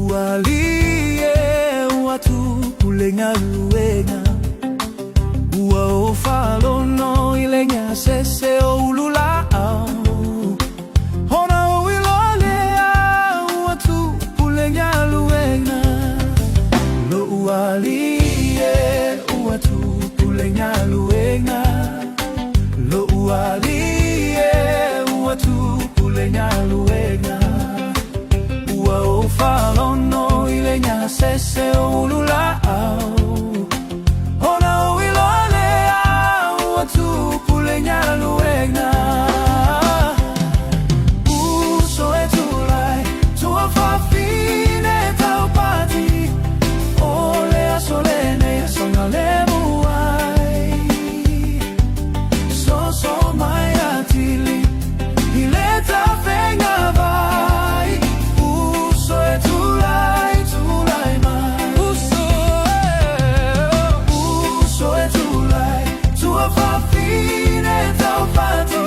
Lo'u Alii e ua tupu le galuega. Ua ou faalono i le gasese o ululaau. Ona ou iloa lea ua tupu le galuega. Lo'u Alii e ua tupu le galuega. Lo'u Alii e ua tupu le galuega. Ua ou faalono i le gasese o ululaau. Ona ou iloa lea ua tupu le galuega. Uso e tulai, tuafafine taupati. O le aso lenei e saogalemu ai. Soso mai atili i le tafega vai. Uso e tulai, tulai mai. Uso e, uso e tulai, tuafafine taupati.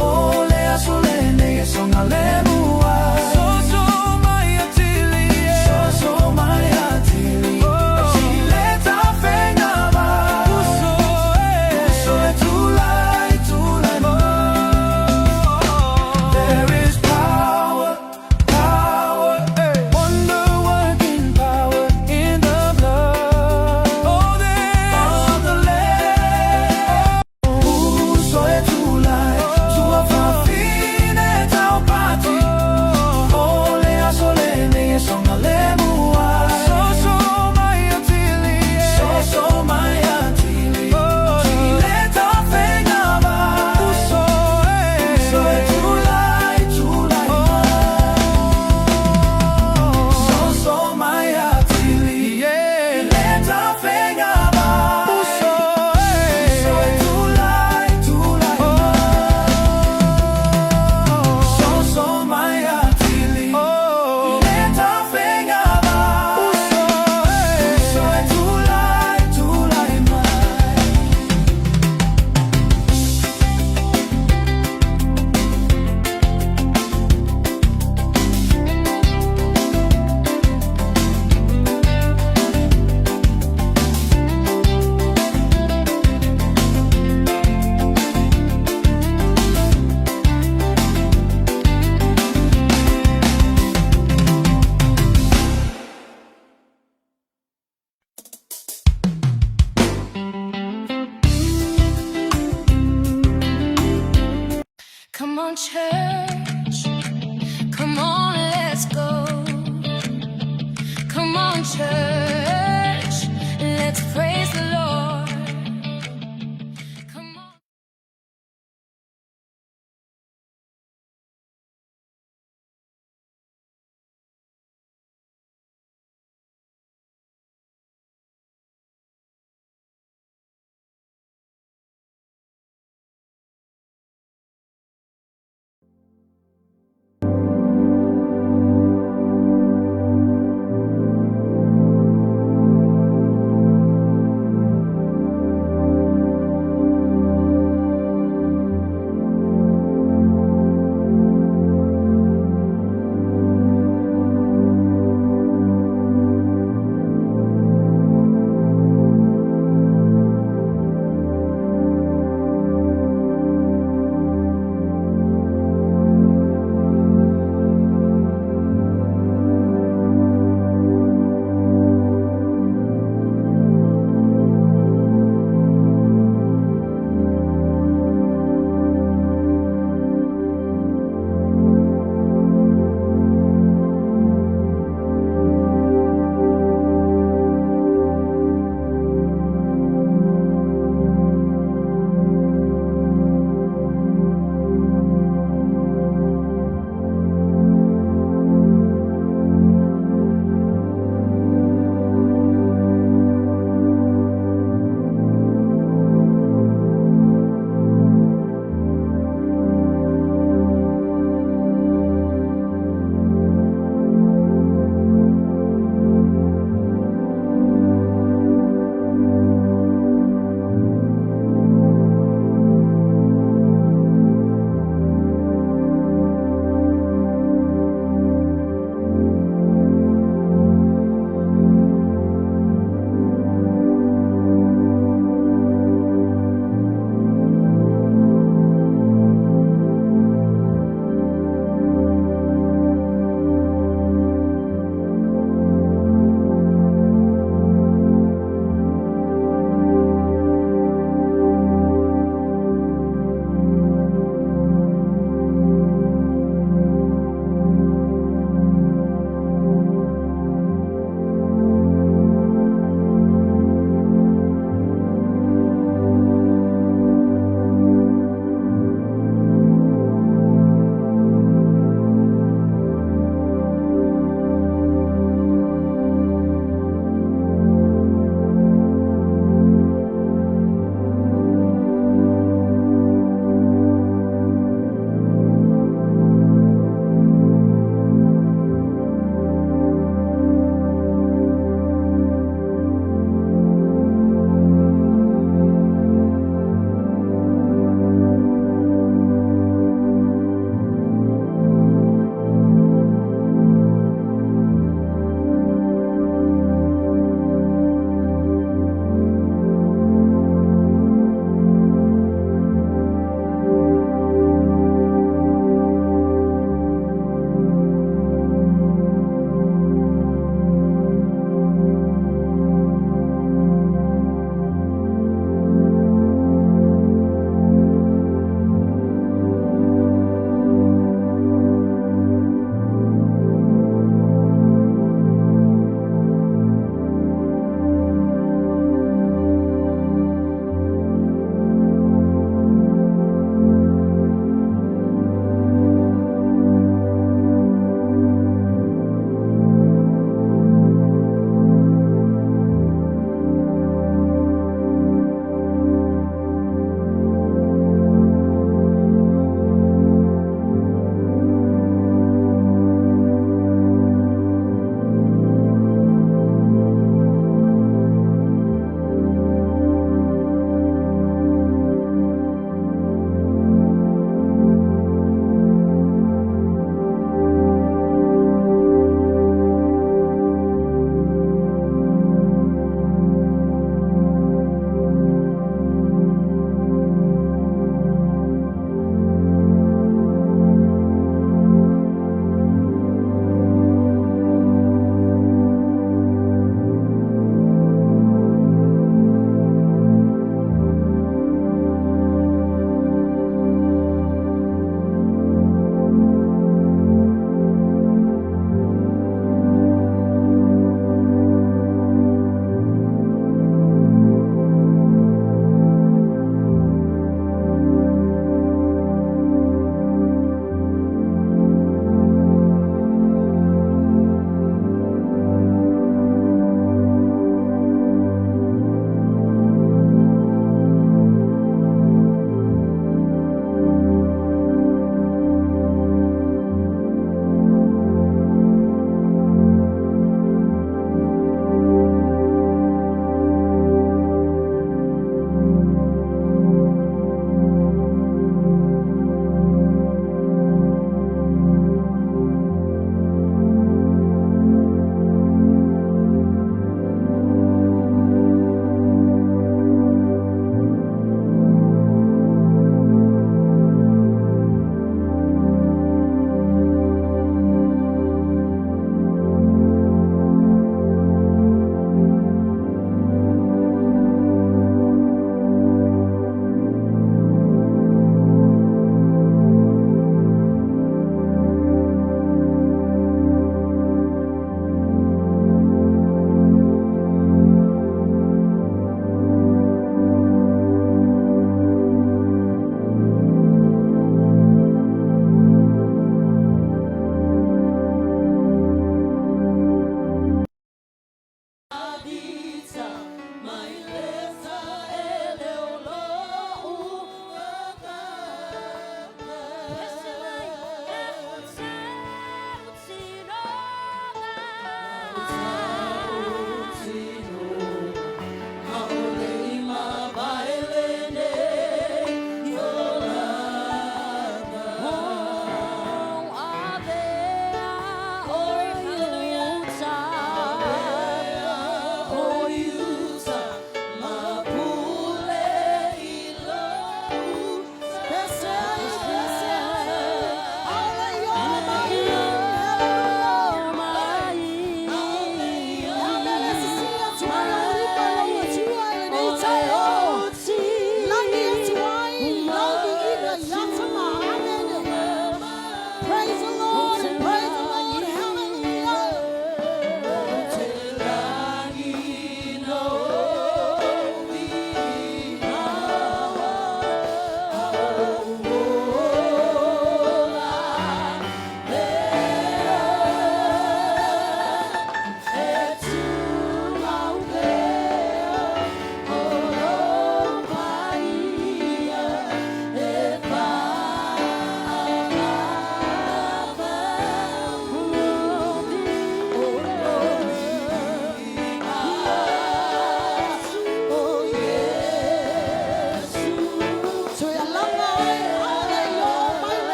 O le aso lenei e saogalemu ai. Soso mai atili, soso mai atili i le tafega vai. Uso e, uso e tulai, tulai mai. There is power, power, wonder working power in the blood. Oh, of the Lamb. Uso e tulai, tuafafine taupati. O le aso lenei e saogalemu ai. Soso mai atili, soso mai atili i le tafega vai. Uso e, uso e tulai, tulai mai. Soso mai atili i le tafega vai. Uso e, uso e tulai, tulai mai. Soso mai atili i le tafega vai. Uso e, uso e tulai, tulai mai. Come on, church. Come on, let's go. Come on, church. Let's praise the Lord. Come on.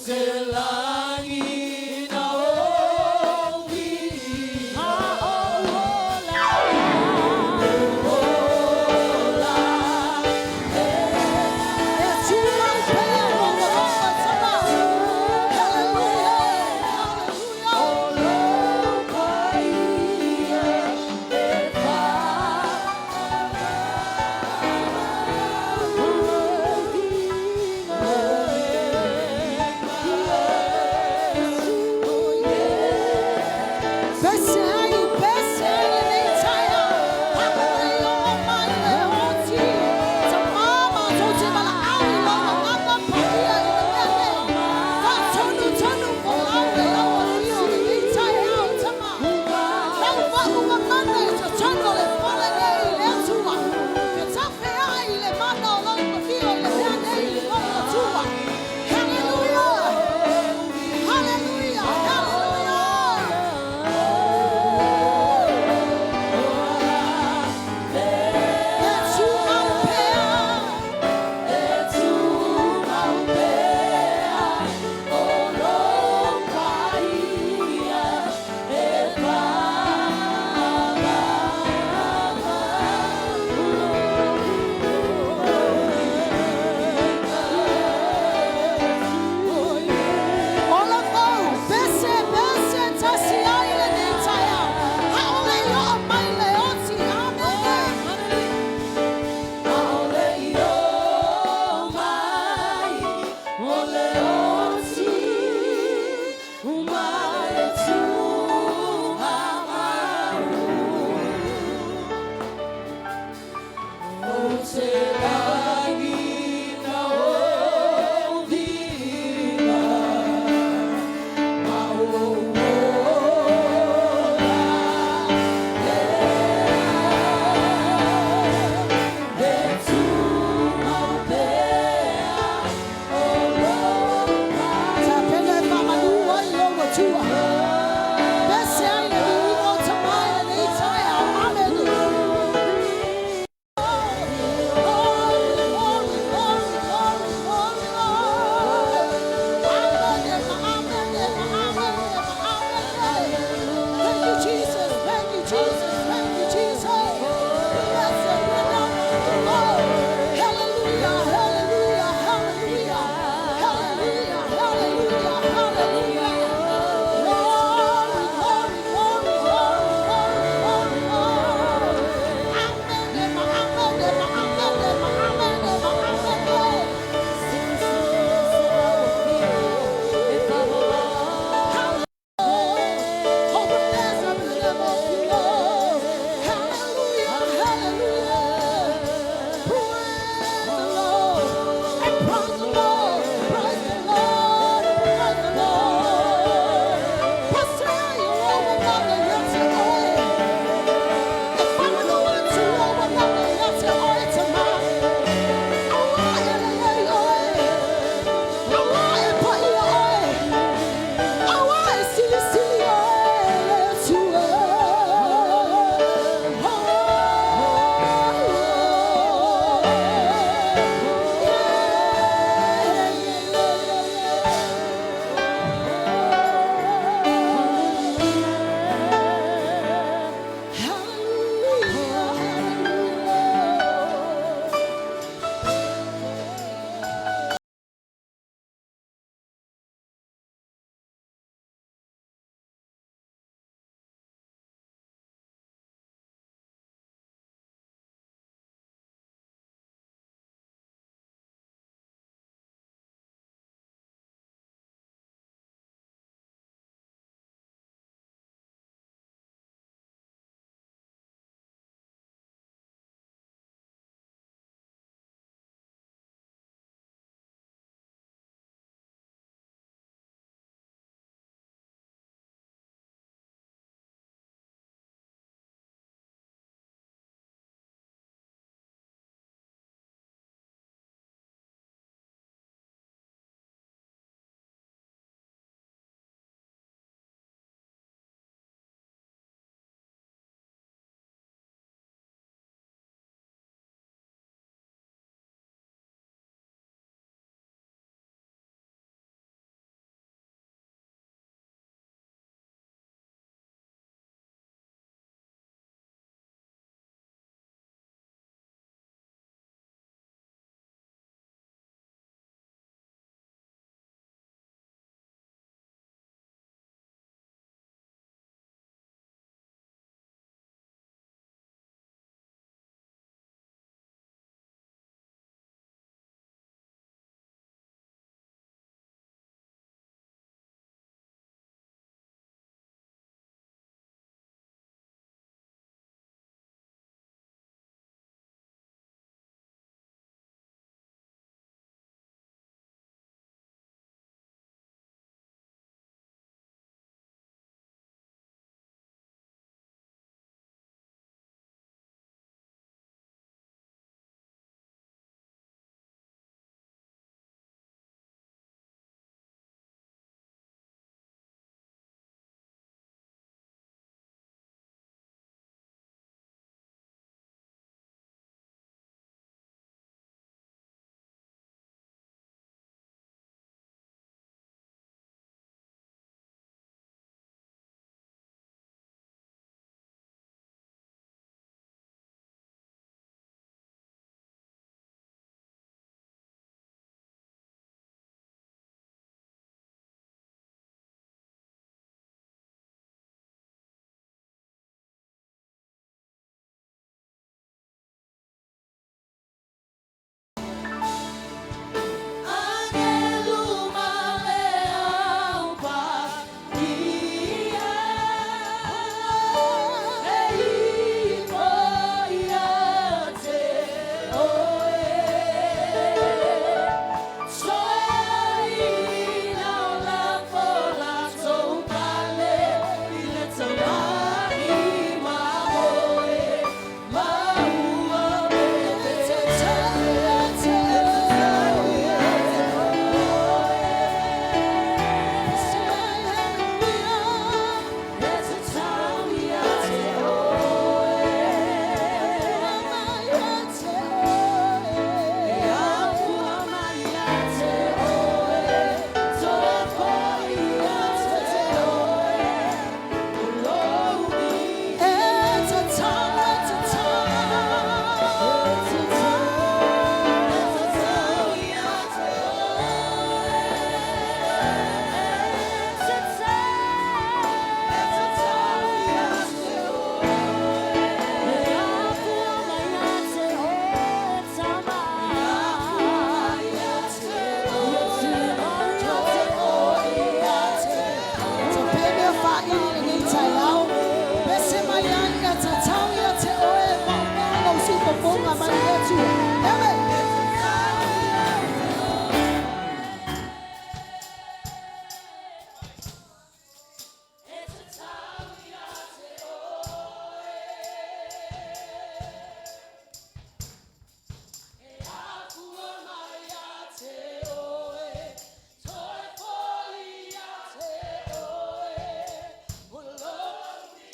Se lagi na o Hallelujah.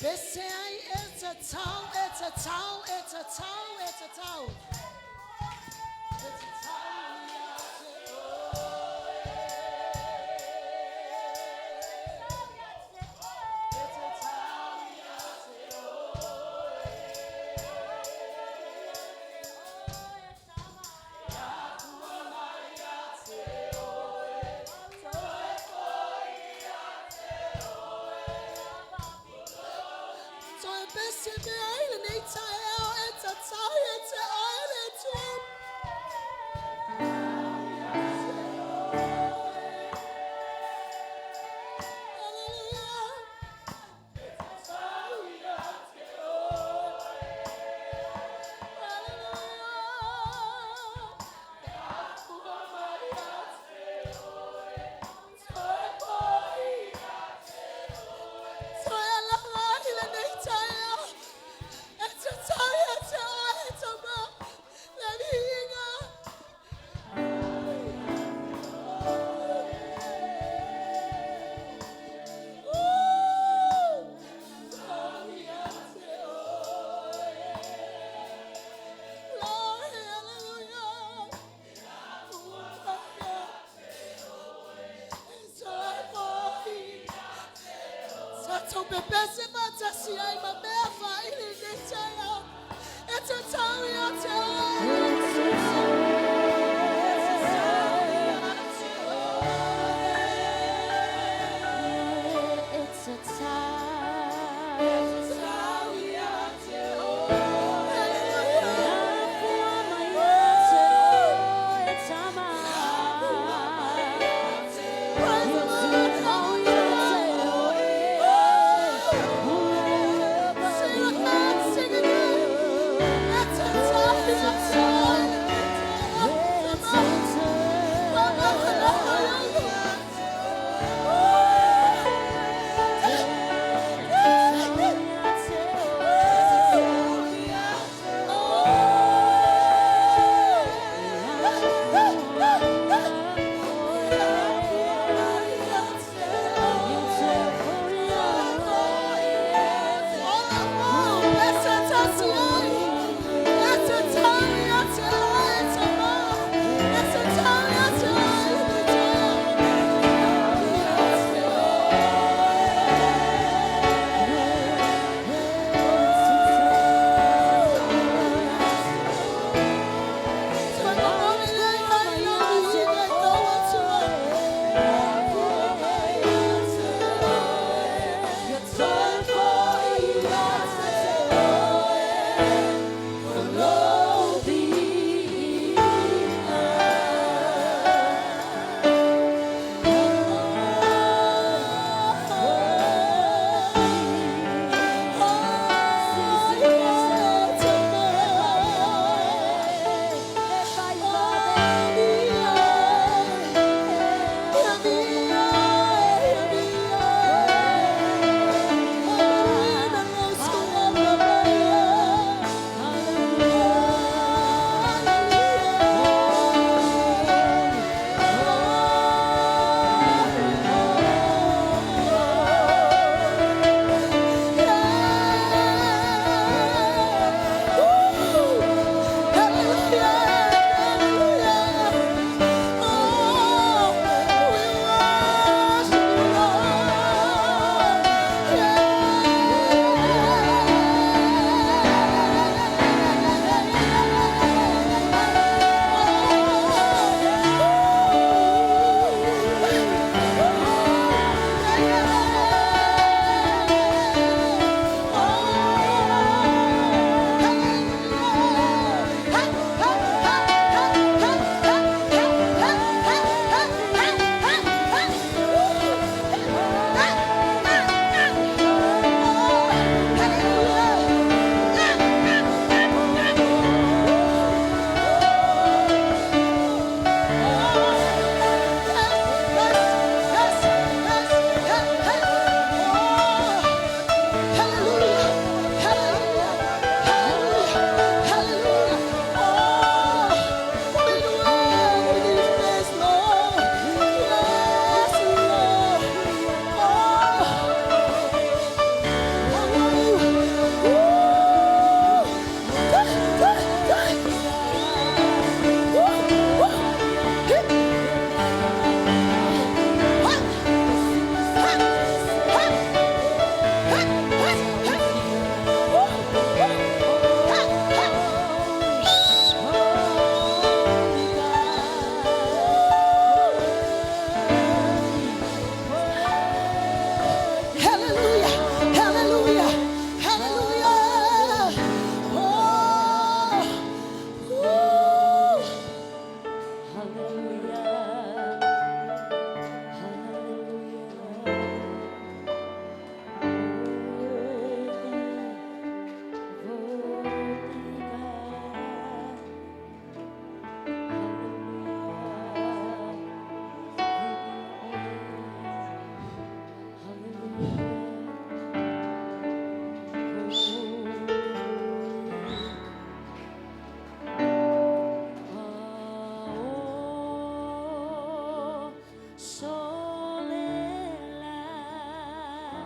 Pepese ai e tatau, e tatau, e tatau, e tatau. E tatau ia te oe. E tatau ia te oe. Ia mai ia te oe. Toe foi ia te oe. Toe pese me ai lenei taeao e tatau ia te oe le Atua. Hallelujah. Lord, hallelujah. Tatou pepese faatasi ai ma mea faaili i lenei taeao. E tatau ia te oe le Atua. E tatau ia te oe. It's a time. E tatau ia te oe. Hallelujah. Praise the Lord. Hallelujah. Sing again, sing again. E tatau ia te oe.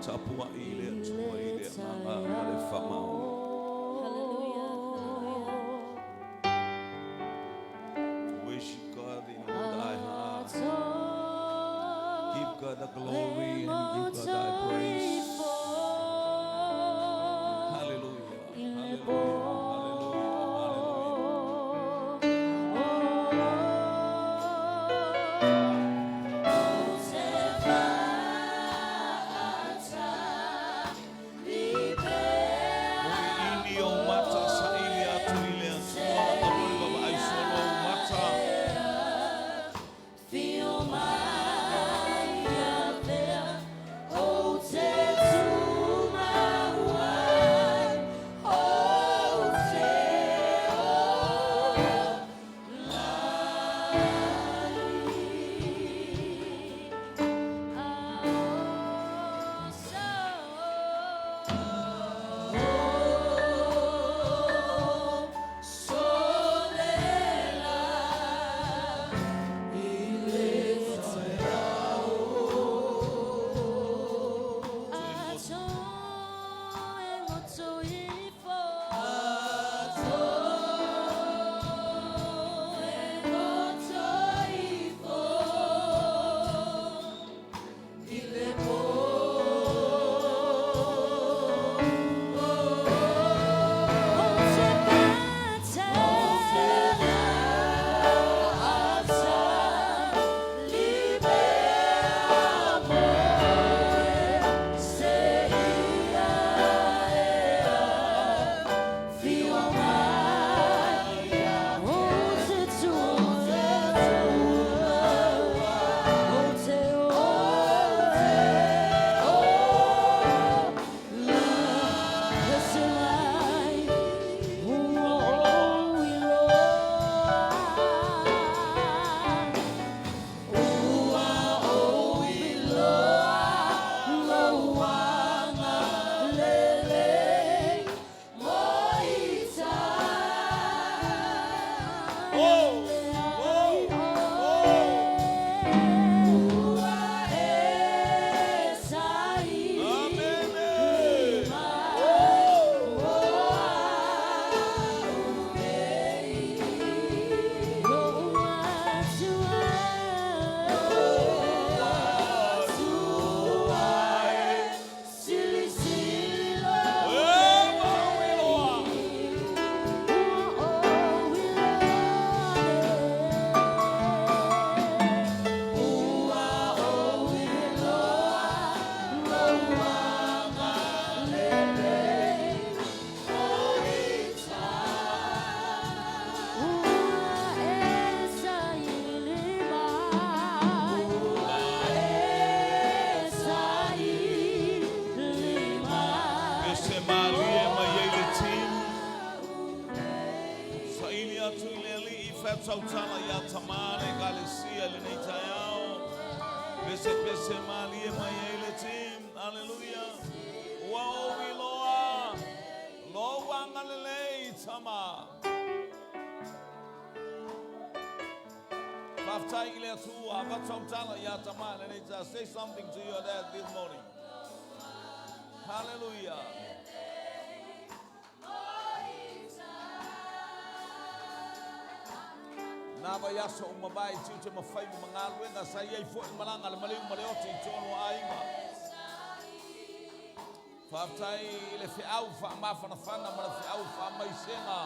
Tapuai i le Atua i le agaga ma le faamaoni. Worship God in all thy heart. Give God the glory and give God thy praise. Hallelujah. Hallelujah. Hallelujah. Hallelujah. Moiliili ou mata saili atu i le Atua, aua le vaavaai solo ou mata. Oh! Oh! Oh! Amen! Pese malie mai ai le team. Saili atu i le Alii faatautala ia Tamā le Ekalesia i lenei taeao. Pese pese malie mai ai le team. Haleluia. Ua ou iloa lou agalelei Tama. Faafetai i le Atua faatautala ia Tamā i lenei taeao. Say something to your dad this morning. Hallelujah. Na vaiaso ua mavae i tiute ma faiva ma galuega sa i ai foi le malaga a le maliu ma le oti i totonu o aiga. Faafetai i le feau faamafanafana ma le feau faamaisega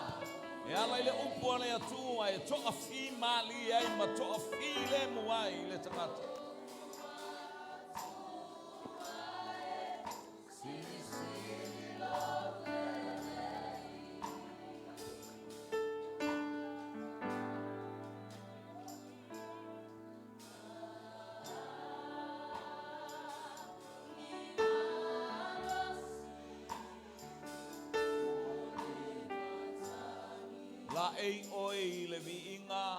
e ala i le upu a le Atua e toafimalie ai ma toafilemu ai le tagata. Laei oe i le viiga.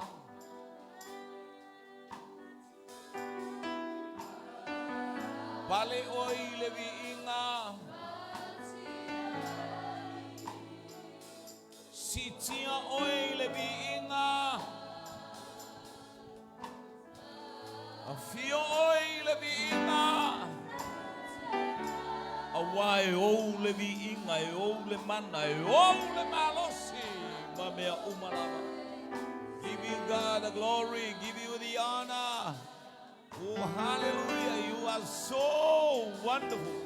Pale oe i le viiga. Siitia oe i le viiga. Afio oe i le viiga. Auā e ou le viiga, e ou le mana, e ou le malosi ma mea uma lava. Give you God the glory, give you the honor. Oh, hallelujah, you are so wonderful.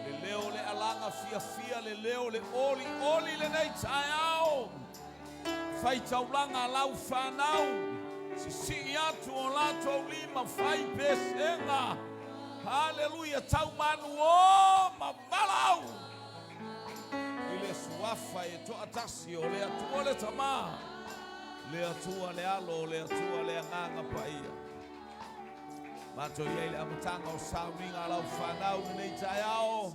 Le leo le alaga fiafia, le leo le olioli lenei taeao. Fai taulaga a lau fanau, sisii atu o latou lima, fai pesega. Haleluia, tau manu o ma valaau i le Suafa e toatasi o le Atua le Tama, le Atua le Alo, le Atua le Agaga Paia. Matou i ai le amataga o sauniga a lau fanau lenei taeao.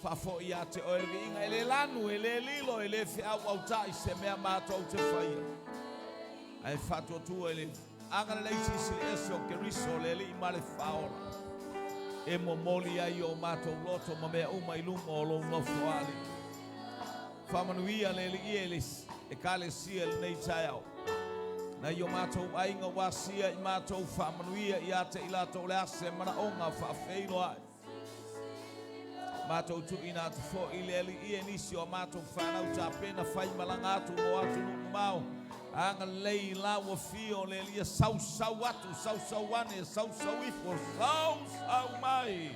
Faafoi ia te oe le viiga, e le lanu, e le lilo, e le feauauta'i se mea matou te faia. Ae faatuatua i le agalelei silisili ese o Keriso, le Alii ma le Faaola, e momoli ai o matou loto ma mea uma i luma o lou nofoalii. Faamanuia le Alii e le Ekalesia i lenei taeao. Nai o matou aiga ua asia i matou faamanuia ia te i latou o le a se manaoga faafeiloai. Matou tuuina atu foi i le Alii e nisi o a matou fanau tapena fai malaga atu mo atunuu mamao. Agalelei i lau afio le Alii e sausau atu, sausau ane, sausau ifo, sausau mai.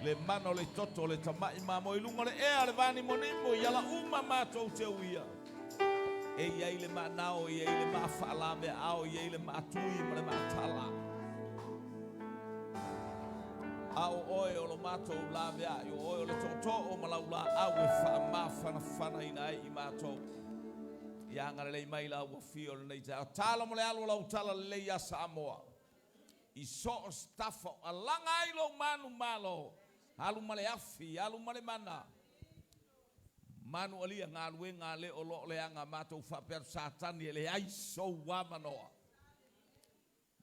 Le mana o le toto o le tama'i mamoe i luga o le ea, le vanimonimo i ala uma matou te uia. E i ai le maanao, e i ai le maa faalameaao, e i ai le maatui ma le maatala. A o oe o lo matou laveai, o oe o le tootoo ma lau laau e faamafanafanaina ai i matou. Ia agalelei mai lau afio i lenei taeao. Talo mo le alu o lau talalelei ia Samoa. I so o se tafa o alaga ai lou manumalo, alu ma le afi, alu ma le mana. Manu alia galuega a le o lo o leaga matou faapea atu Satani e leai sou avanoa.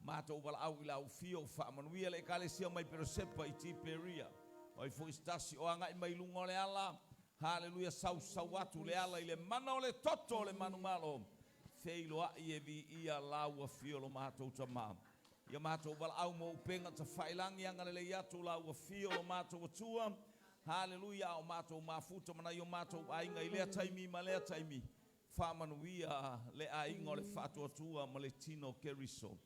Matou valaau i lau afio, faamanuia le Ekalesia mai Perosepa i Tiperia. O ai foi se tasi o agai mai luga o le ala, haleluia, sausau atu le ala i le mana o le toto o le manumalo, feiloai e viia lau afio lo matou Tama. Ia matou valaau mo upega tafailagi, agalelei atu lau afio lo matou Atua, haleluia, a o matou mafuta ma nai o matou aiga i lea taimi ma lea taimi. Faamanuia le aiga o le Faatuatua ma le Tino Keriso.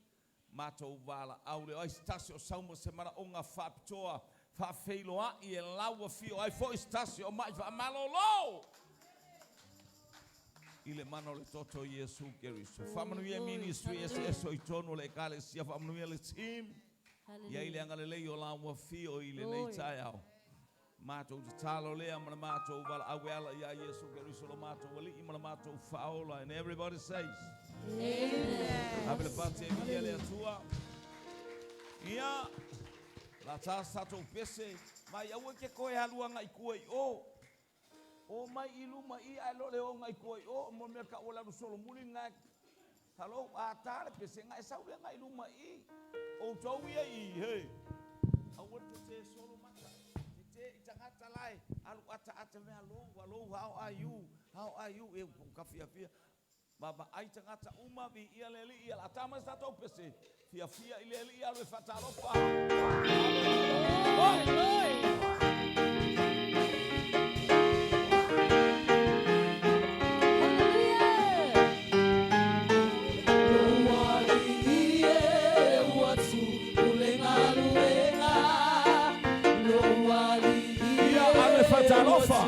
Matou valaau lea. O ai se tasi o sau ma se manaoga faapitoa, faafeiloai e lau afio ai foi se tasi o ma'i faamalolo i le mana o le toto o Iesu Keriso. Faamanuia ministry eseese o i totonu o le Ekalesia, faamanuia le team. Ia i le agalelei o lau afio i lenei taeao. Matou tatalo lea ma le matou valaau e ala iā Iesu Keriso lo matou Alii ma le matou Faaola. And everybody says, Amen. Ave le pati e viia le Atua. Ia, la ta sa tatou pese, mai aua e te toe alu agai i tua i o. O mai i luma i ae lo le o agai i tua i o, mo le mea tau o le alu solomuli lena. Hello, a ta le pese na e sau lea agai i luma i i. Outou ia i i, he. Aua le tetē solo mata. Tetē i tagata la e alu ataata mea alou, alou, how are you, how are you, e ka fiafia. Vaavaai tagata uma, viia le Alii, ia la ta mai sa tatou pese. Fiafia i le Alii, alu e faatalofa. Haleluia. Ia alu e faatalofa.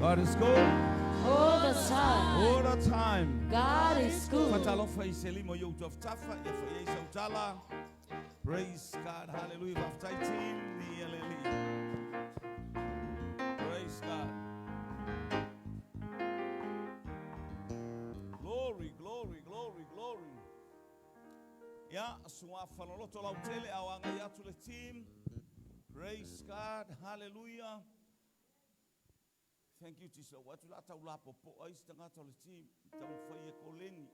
God is good. All the time. All the time. God is good. Faatalofa i se lima i ou tafatafa, ia fai ai sau tala. Praise God. Hallelujah. Faafetai team. Viia le Alii. Praise God. Glory, glory, glory, glory. Ia, suafa loloto lautele a o agai atu le team. Praise God. Hallelujah. Thank you, Jesus. Ua atu la tau lapopoa ai se tagata o le team. Taumafai e koleni.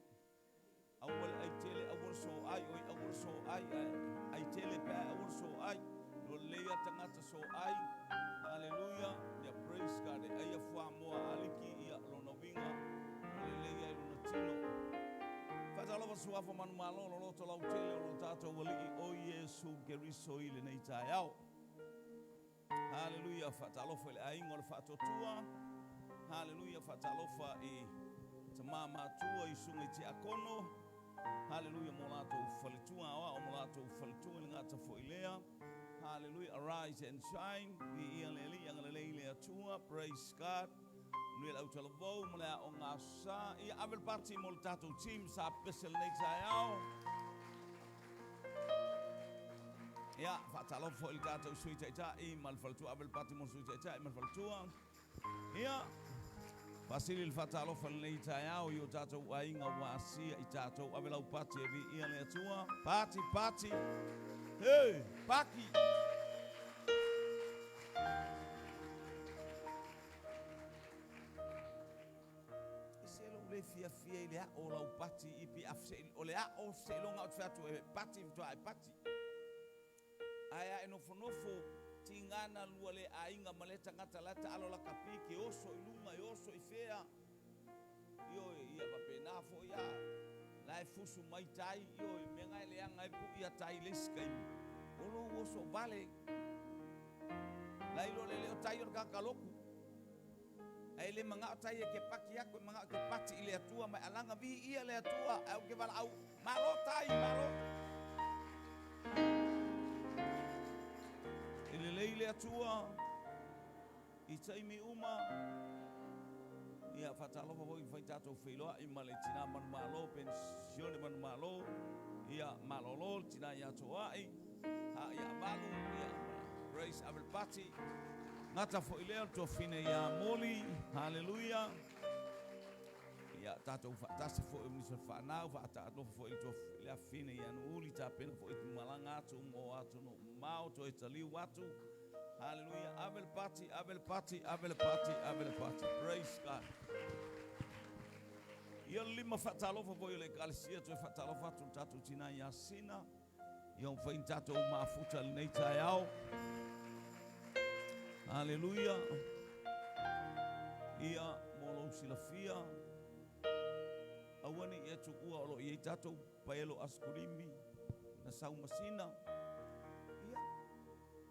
Aua le ai tele, aua le soai, oi aua le soai, ae ai tele pe ae aua le soai. Lo lelei a tagata soai. Hallelujah. Ia praise God. E ai a fuamoa aliki ia lona uiga o lelei ai lona tino. Faatalofa suafa manumalo loloto lautele o lo tatou Alii o Iesu Keriso i lenei taeao. Hallelujah. Faatalofa i le aiga o le Faatuatua. Hallelujah. Faatalofa i tama matua i susuga i tiakono. Hallelujah. Mo latou faletua aoao mo latou faletua i le gata foi lea. Hallelujah. Arise and shine. Viia le Alii agalelei le Atua. Praise God. Manuia le autalavou ma le aoga aso Sa. Ia ave le pati mo le tatou team sa pese lenei taeao. Ia, faatalofa foi i le tatou Sui Taitai ma le faletua. Ave le pati mo le Sui Taitai ma le faletua. Ia, faasili le faatalofa i lenei taeao i o tatou aiga ua asia i tatou. Ave lau pati e viia le Atua. Pati, pati. Hey, paki. E se lou le fiafia i le ao o lau pati i pi a o le ao seiloga ou te fai atu e pati faatoa e pati. Ae a e nofonofo tiga na lua le aiga ma lea tagata la e taalo lakapi ke oso i luga e oso i fea. Ioe, ia faapena foi a la e fusu mai tai, ioe, mea na e leaga ai pui ia tai i le isi taimi. O lou oso vale. La iloa le leo tai o le kakaloku. Ae le manao tai e ke paki aku, e manao e ke pati i le Atua, ma e alaga viia le Atua, ae ou ke valaau, malo tai, malo. E lelei le Atua i taimi uma. Ia, faatalofa foi i fai tatou feiloai ma le tina manumalo, penisione manumalo, ia, malolo le tina ia Toai, ha, ia Valu, ia, Grace Avelpati, gata foi lea o le tuafafine ia Moli, haleluia. Ia, tatou faatasi foi o nisi o le fanau, faatalofa foi i le tuafafine, le afafine ia Nuuli, tapena foi i malaga atu mo atunuu mamao, toe taliu atu. Haleluia. Ave le pati, ave le pati, ave le pati, ave le pati. Praise God. Ia le lima faatalofa foi o le ekalesia toe faatalofa atu le tatou tina ia Sina. Ia mafai ona tatou mafuta lenei taeao. Haleluia. Ia mo lou silafia, aua ne i e tuua o lo o i ai tatou paelo asikulimi na sau masina. Ia,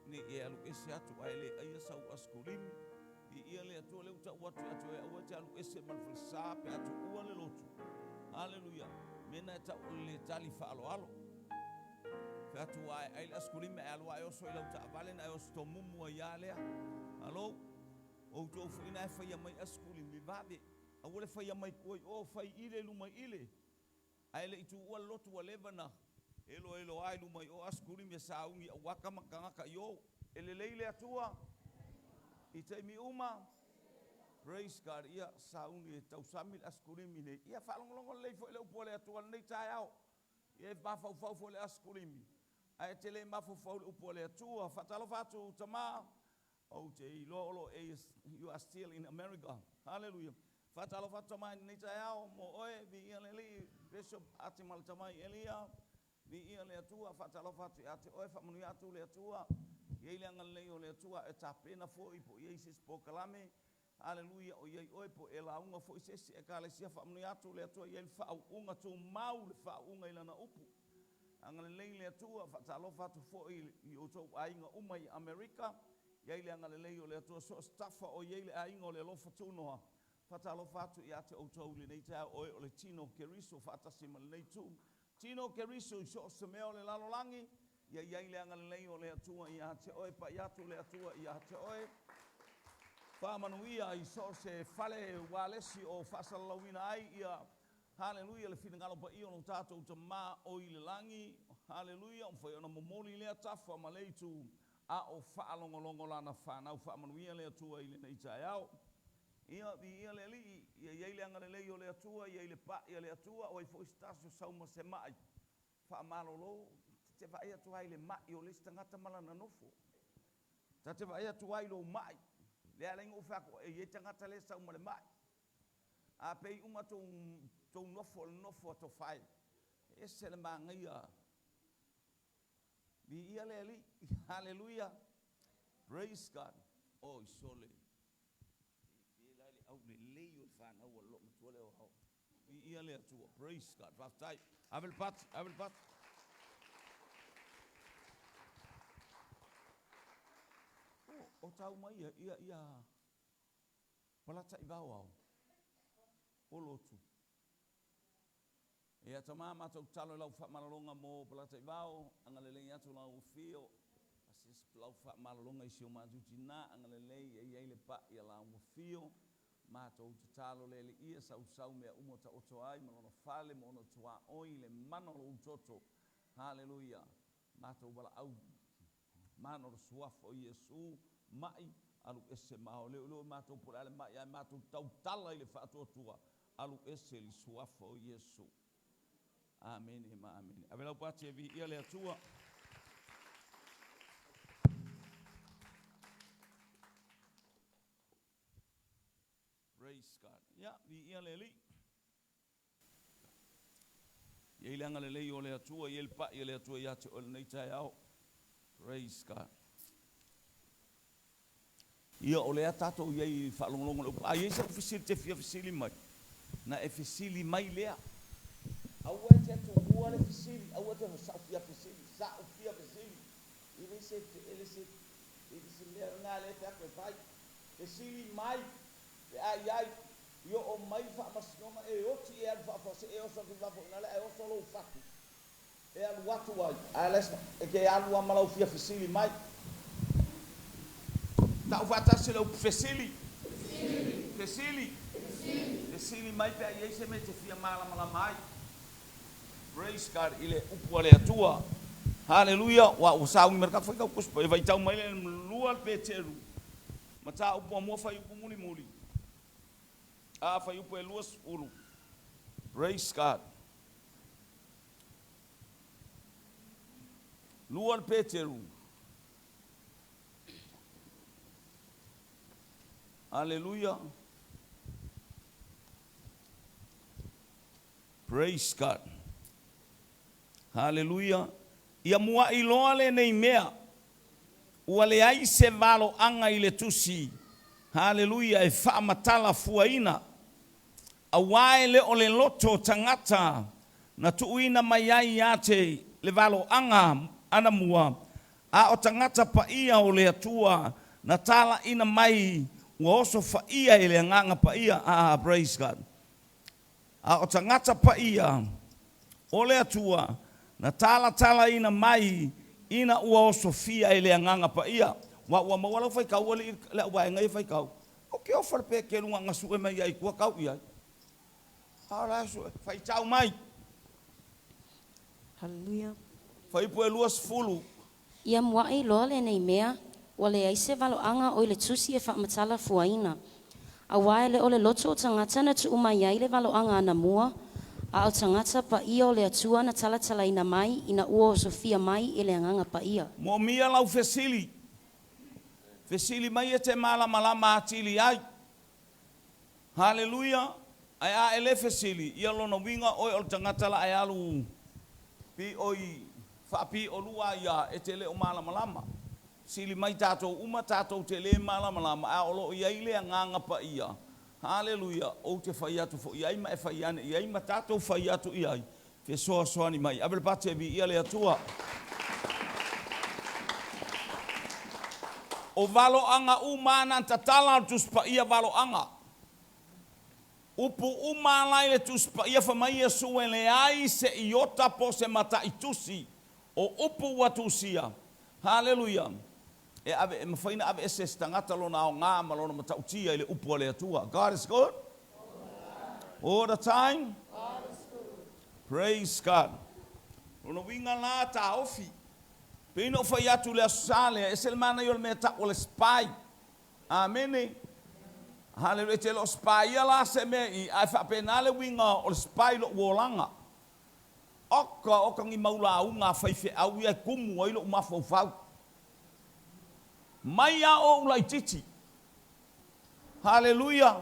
ne i e alu ese atu ae le aia sau asikulimi. Viia le Atua lea ua tau atu ia te oe, aua e te alu ese ma le falesa pe a tuua le lotu. Haleluia. Mea na e tau o le le tali faaaloalo. Fai atu ua ae ai le asikulimi ae alu lava e oso i lau taavale na e oso tomumu ai lava lea. Alo, o outou foi na e faia mai asikulimi vave. Aua le faia mai tua i o, fai ile i luma i ile. Ae le i tuua le lotu ua leva na eloeloa i luma i o asikulimi e sauni i auaka ma tagata i o. E lelei le Atua i taimi uma. Praise God. Ia sauni e tausami le asikulimi nei. Ia faalogologo lelei foi le upu a le Atua i lenei taeao. Ia e mafaufau foi le asikulimi, ae e te le mafaufau i le upu a le Atua. Faatalofa atu tama, ou te iloa o lo o e you are still in America. Hallelujah. Faatalofa atu tama i lenei taeao mo oe, viia le Alii, Bishop Ati ma le tamai Elia, viia le Atua. Faatalofa atu ia te oe, faamanuia atu le Atua. I ai le agalelei o le Atua e tapena foi po o i ai se isi polokalame. Aleluia, o i ai oe po e lauga foi se isi Ekalesia, faamanuia atu le Atua i ai le faauuga tumau, le faauuga i Lana upu. Agalelei le Atua, faatalofa atu foi i outou aiga uma i Amerika, i ai le agalelei o le Atua, so o se tafa o i ai le aiga o le alofa tunoa, faatalofa atu ia te outou i lenei taeao, oe o le tino o Keriso faatasi ma lenei itu. Tino o Keriso i so o se mea o le lalolagi, ia i ai le agalelei o le Atua ia te oe, pai atu le Atua ia te oe. Faamanuia i so o se fale ualesi o faasalalauina ai ia, haleluia, le finagalo paia o lo tatou Tama o i le lagi, haleluia, ua mafai ona momoli lea tafa ma le itu a o faalogologo Lana fanau. Faamanuia le Atua i lenei taeao. Ia, viia le Alii, ia i ai le agalelei o le Atua, ia i le pai a le Atua, o ai foi se tasi o sau ma se mai faamalolo, ta te vaai atu lava i le mai o le isi tagata ma lana nofo. Ta te vaai atu lava i lou mai, lea e ala ai ona ou fai atu, e i ai tagata lea e sau ma le mai. A pei uma tou nofo o le nofo a tofae, e ese le manaia. Viia le Alii, haleluia, praise God. Oi sole, e la le aulelei o le fanau a le loomatua lea o Ao. Viia le Atua, praise God, faafetai. Ave le pati, ave le pati. O, o tau mai ia, ia, ia, palata i vao ao, o lotu. Ia tama matou tatalo i lau faamalologa mo Palataivao, agalelei atu lau afio, asiasi lau faamalologa i si o matou tina, agalelei e i ai le pai a lau afio, matou tatalo le Alii ia sausau mea uma o taoto ai ma lona fale ma ona tuaoi i le mana o lou toto. Haleluia. Matou valaau mana o le suafa o Iesu, mai alu ese ma o leo leo matou po o le a le mai ae matou tautala i le faatuatua alu ese i le suafa o Iesu. Amene ma amene. Ave lau pati e viia le Atua. Praise God. Ia, viia le Alii. E i ai le agalelei o le Atua, e i ai le pai a le Atua ia te oe lenei taeao. Praise God. Ia, o lea tatou i ai i faalogologo i le upu. A i ai sau fesili te fia fesili mai, na e fesili mai lea. Aua e te tuua le fesili, aua e te sa'u fia fesili, sa'u fia fesili. E le se, e le se, e le se mea lena lea e fai atu e fai. Fesili mai pe a i ai, i oo mai le faamasinoga e oti e alu faafuasei e oso atu i fafo i ina lea ae oso lou fatu e alu atu ai, ae la e te alu lava ma lau fia fesili mai. Tau faatasi le upu fesili. Fesili. Fesili mai pe a i ai se mea e te fia malamalama ai. Praise God i le upu a le Atua. Haleluia! Ua ua sauni mai le kapa faitau tusi e faitau mai le lua le Peteru mataupu muamua fuaiupu mulimuli a fuaiupu e 20. Praise God. Lua le Peteru. Haleluia. Praise God. Haleluia. Ia mua'i loa lenei mea, ua leai se valoaga i le tusi, haleluia, e faamatala fuaina, auā e le o le loto tagata na tuuina mai ai ia te le valoaga anamua, a o tagata paia o le Atua na tala'ina mai ua osofaia e le Agaga Paia. Ah, praise God. A o tagata paia o le Atua na talatalaina mai ina ua osofia e le Agaga Paia. Aua ua maua lau faitau alii le au vaega ia faitau. O ke ofa le pekelu na na sue mai ai tua tau i ai. A o la e sue, faitau mai. Hallelujah. Fuaiupu e 20. Ia mua'i loa lenei mea, ua leai se valoaga o i le tusi e faamatala fuaina. Auā e le o le loto o tagata na tuu mai ai le valoaga anamua, a o tagata paia o le Atua na talatalaina mai ina ua osofia mai e le Agaga Paia. Moomia lau fesili. Fesili mai e te malamalama atili ai. Haleluia! Ae a e le fesili, ia lona uiga oe o le tagata la e alu piʻoi faapiʻolua ia e te le o malamalama. Fesili mai tatou uma tatou te le malamalama, ae o lo o i ai le Agaga Paia. Haleluia! Ou te fai atu foi i ai ma e fai ane i ai ma tatou fai atu i ai. Fesoasoani mai. Ave le pati e viia le Atua. O valoaga uma a na tatala o le Tusi Paia valoaga. Upu uma a la i le Tusi Paia fa mai Iesu e leai se iota po o se mataitusi o upu ua tusia. Haleluia! E ave, e mafai ona aveese e se tagata lona aoga ma lona matautia i le upu a le Atua. God is good all the time. Praise God. Lona uiga la taofi. Pei ona ou fai atu i le Aso Sa lea, e ese le manaia o le mea e tau o le spy. Amene. Haleluia. E te le o spy ia la se mea i, ae faapena le uiga o le spy i lou olaga. Oka, oka ni mau lauga a faifeau ia e kumu ai lou mafaufau. Mai lava ou laitiiti. Haleluia.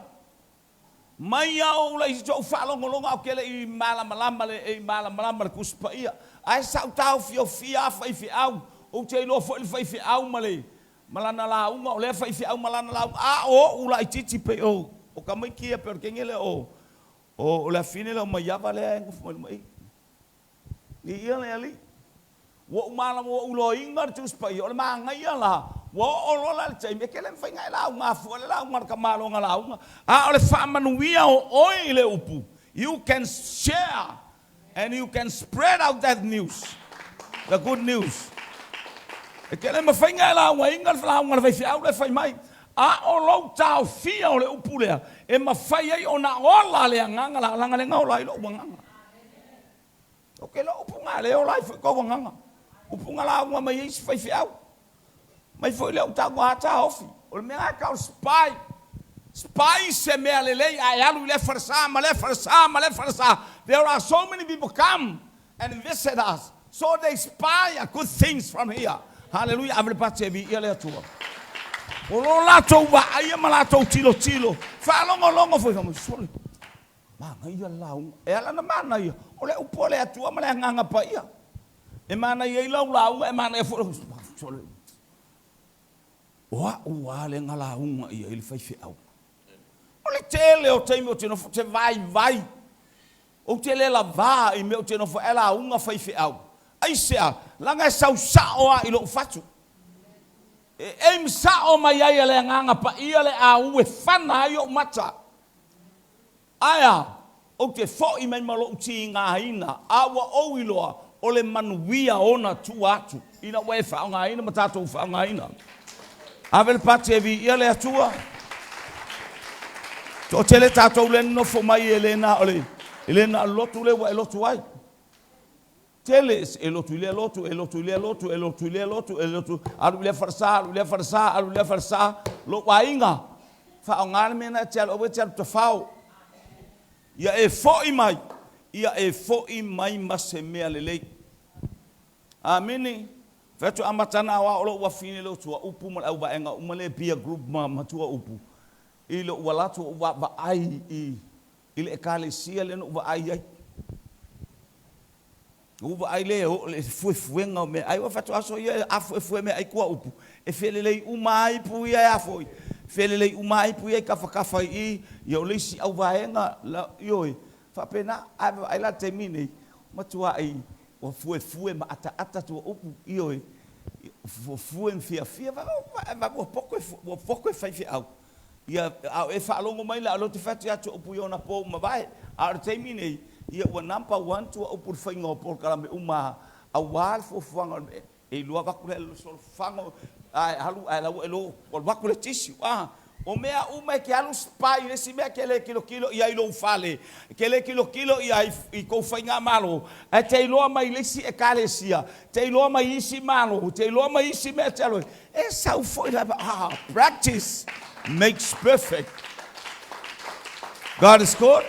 Mai lava ou laitiiti ou faalogologo a ou te le i malamalama le i malamalama le Tusi Paia. Ae sa ou taofiofia lava faifeau. Ou te iloa foi le faifeau ma le ma lana lauga, o lea faifeau ma lana lauga, a o ou laitiiti pei o o tamaiti ia pei o le teine lea o o le afine lea o Maiava lea e nofo mai luma i i. Viia le Alii. Ua ou malama, ua ou iloaina le Tusi Paia, o le manaia la, ua oo loa la i le taimi, e te le mafai ona e lauga fua le lauga a le tamaloa na lauga, a o le faamanuia o oe i le upu, you can share and you can spread out that news, the good news. E te le mafai ona e laugaina le lauga a le faifeau lea e fai mai, a o lou taofia o le upu lea, e mafai ai ona ola le agaga la, leaga lea na ola ai lou agaga. Ou te iloa upu na lea e ola ai foi tou agaga. Upu na lauga mai ai isi faifeau. Mai foi lea ou tau a taofi. O le mea lena e tau o le spy. Spy se mea lelei a e alu i lea falesa ma lea falesa ma lea falesa. There are so many people come and visit us so they spy a good things from here. Hallelujah. Ave le pati e viia le Atua. O lo latou vaaia ma latou tilotilo, faalogologo foi, fai mai, sole, Manaia le lauga. E ala ona manaia, o le upu a le Atua ma le Agaga Paia. E manaia ai lau lauga, e manaia foi lau... O au lava lea na lauga i ai le faifeau. O le tele o taimi ou te nofo, ou te vaivai. Ou te le lavā i mea ou te nofo ai ae lauga faifeau. Aisea? Leaga e sau sao lava i lou fatu. E aim sao mai ai e le Agaga Paia le au e fana ai ou mata. Ae a? Ou te foʻi mai ma loʻu tigaina, a ua ou iloa, o le manuia ona tua atu, ina ua e faaaogaina ma tatou faaaogaina. Ave le pati e viia le Atua. Toatele tatou lea nonofo mai e le na o le, e le na o le lotu lea ua e lotu ai. Tele, e lotu i lea lotu, e lotu i lea lotu, e lotu i lea lotu, e lotu, alu i lea falesa, alu i lea falesa, alu i lea falesa, lou aiga, faaaoga le mea lena e te alu, aua e te alu tafao. Ia e foi mai, ia e foi mai ma se mea lelei. Amene. Fai atu amata ana aoao lou afine leo tua upu ma le auvaega uma lea peer group ma, ma tua upu. I lou ala atu ou vaavaai i, i le ekalesia lea na ou vaai ai. Ua vaai le o le fuefuega o meaai, ua fai atu aso ia a fuefue meaai tua upu, e felelei uma lava ipu ia e a foi, felelei uma lava ipu ia i tafatafa i i, ia o le isi auvaega, la, ioe, faapena, ae vaai la i le taimi nei, matuai ua fuefue ma ataata tua upu, ioe, fuefue ma fiafia, vaai ua poto, ua poto e faifeau. Ia, a o e faalogo mai la, o lea ou te fai atu ia te upu i ona po ua mavae. A o le taimi nei, ia ua number one tua upu i le faiga o polokalame uma aua le fuafuaga o le mea. E iloa avatu le solofaga ae alu ae la ua iloa ua alu atu le tissue. A, o mea uma e te alu spy i le isi mea e te le tilotilo i ai i lou fale, e te le tilotilo i ai i tou faigamalo, ae te iloa mai le isi ekalesia, te iloa mai isi malo, te iloa mai isi mea e te alu ai. E sau foi lava. Ah, practice makes perfect. God is good.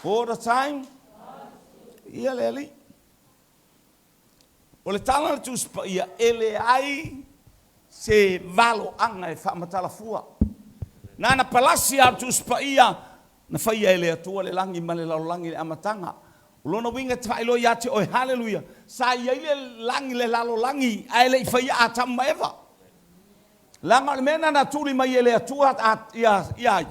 All the time. Ia le Alii. O le tala a le Tusi Paia, e leai se valoaga e faamatala fua. Na ona palasi lava o le Tusi Paia, na faia e le Atua le lagi ma le lalolagi i le amataga. O lona uiga e te faailoa ia te oe, haleluia, sa i ai le lagi, le lalolagi, ae le i faia Atamu ma Eva. Leaga o le mea lena na tuli mai e le Atua ia, ia ai?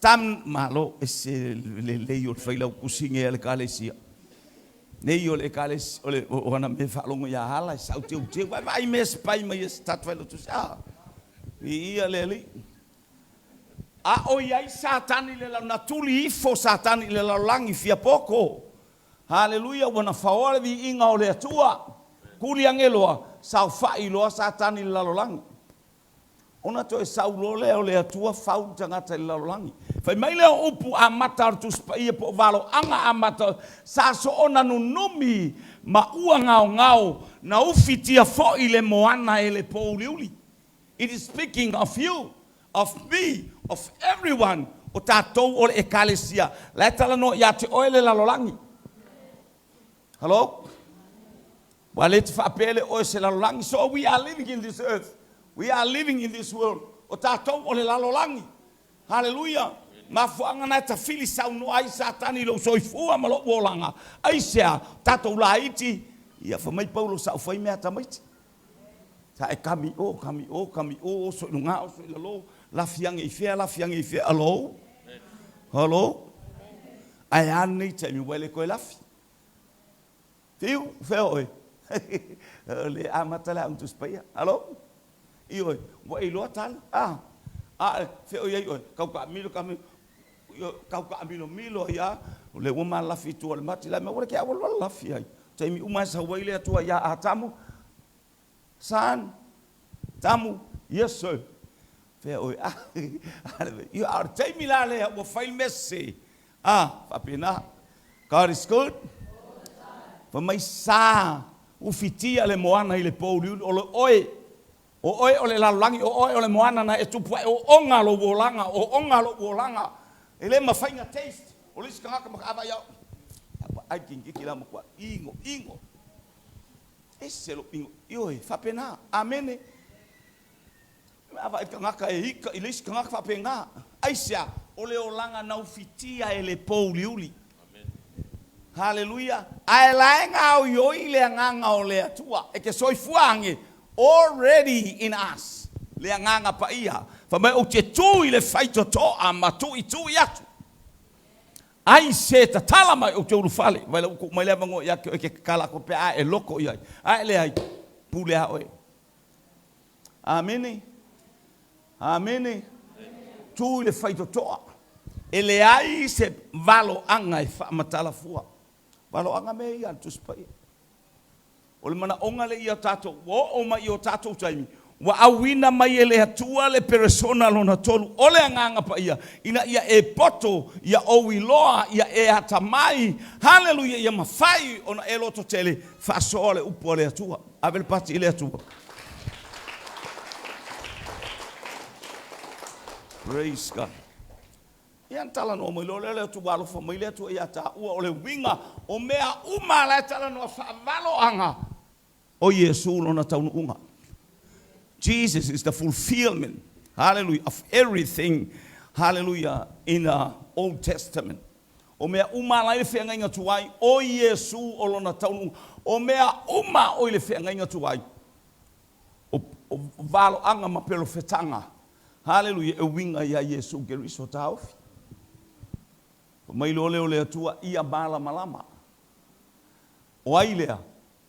Tam, malo, ese lelei o le failautusi nei a le Ekalesia. Nei o le Ekalesia, o le, o ana mea faalogo ia ala e sau teuteu, vaai, vaai mea sipai mai e se tatou failautusi. Ah, viia le Alii. A o i ai Satani i le lalolagi, na tuli ifo Satani i le lalolagi fia poto. Haleluia, ua na faoa le viiga o le Atua. Tuli age loa, saofa'i loa Satani i le lalolagi. Ona toe sau loa lea o le Atua fau le tagata i le lalolagi. Fai mai lea o upu amata o le Tusi Paia po o valoaga amata, sa soona nunumi ma ua gaogao na ufitia fo'i le moana e le pōuliuli. It is speaking of you, of me, of everyone, o tatou o le Ekalesia, la e talanoa ia te oe le lalolagi. Hello? Ua le te faapea le oe se lalolagi. So we are living in this earth. We are living in this world. O tatou o le lalolagi. Haleluia! Mafuaaga na e tafili saunoa ai Satani i lou soifua ma lou olaga. Aisea? Tatou laiti, ia fai mai Paulo sa ou fai mea tamaiti. Sa e kami o, kami o, kami o, oso i luga, oso i lalo, lafi age i fea, lafi age i fea. Hello? Hello? Ae a lenei taimi ua e le toe lafi. Fiu, fea oe? Le amata le aga Tusi Paia. Alo? Ioe, ua e iloa tali. Ah, a, fea o i ai oe? Kau taamilo, taamilo, kau taamilomilo ai a, o lea ua malafi i tua o le mati la mea ua le ke aua loa lafi ai. Taimi uma e sau ai le Atua ia Atamu, Son, Tamu, yes sir. Fea oe? Ah, ia, a o le taimi la lea ua fai le mea sese. Ah, faapena. God is good. Fai mai sa ufitia le moana i le pōuliuli, o le oe, o oe o le lalolagi, o oe o le moana na e tupu ai, o oga lou olaga, o oga lou olaga. E le mafai na taste. O le isi tagata makaava ia, ai kikiki la matua ingo, ingo. Ese lou ingo, ioe, faapena. Amene. A vaai tagata e ika i le isi tagata faapena. Aisea? O le olaga na ufitia e le pōuliuli. Haleluia! Ae la e gaoioi le agaga o le Atua e te soifua age, already in us, le agaga paia. Fai mai, ou te tu i le faitotoa ma tuitui atu. Ai se tatala mai ou te ulufale. Vai la ua tuu mai le avanoa ia te oe e te tatala atu pe a e loto i ai. A e leai, pule a oe. Amene. Amene. Tu i le faitotoa. E leai se valoaga e faamatala fua. Valoaga mea ia a le Tusi Paia. O le manaoga lea ia tatou, ua oo mai i o tatou taimi, ua auina mai e le Atua le peresona lona tolu o le Agaga Paia, ina ia e poto, ia ou iloa, ia e atamai, haleluia, ia mafai ona e lototele, faasoa le upu a le Atua. Ave le pati i le Atua. Praise God. Ia na talanoa mai loa lea le Atua, alofa mai le Atua ia taua, o le uiga o mea uma la e talanoa faavaloaga o Iesu lona taunuuga. Jesus is the fulfillment, hallelujah, of everything, hallelujah, in the Old Testament. O mea uma la i le feagaiga tuai, o Iesu o lona taunuuga. O mea uma o i le feagaiga tuai, o, o valoaga ma perofetaga, haleluia, e uiga ia Iesu Keriso taofi. Fai mai loa lea o le Atua, ia malamalama. O ai lea?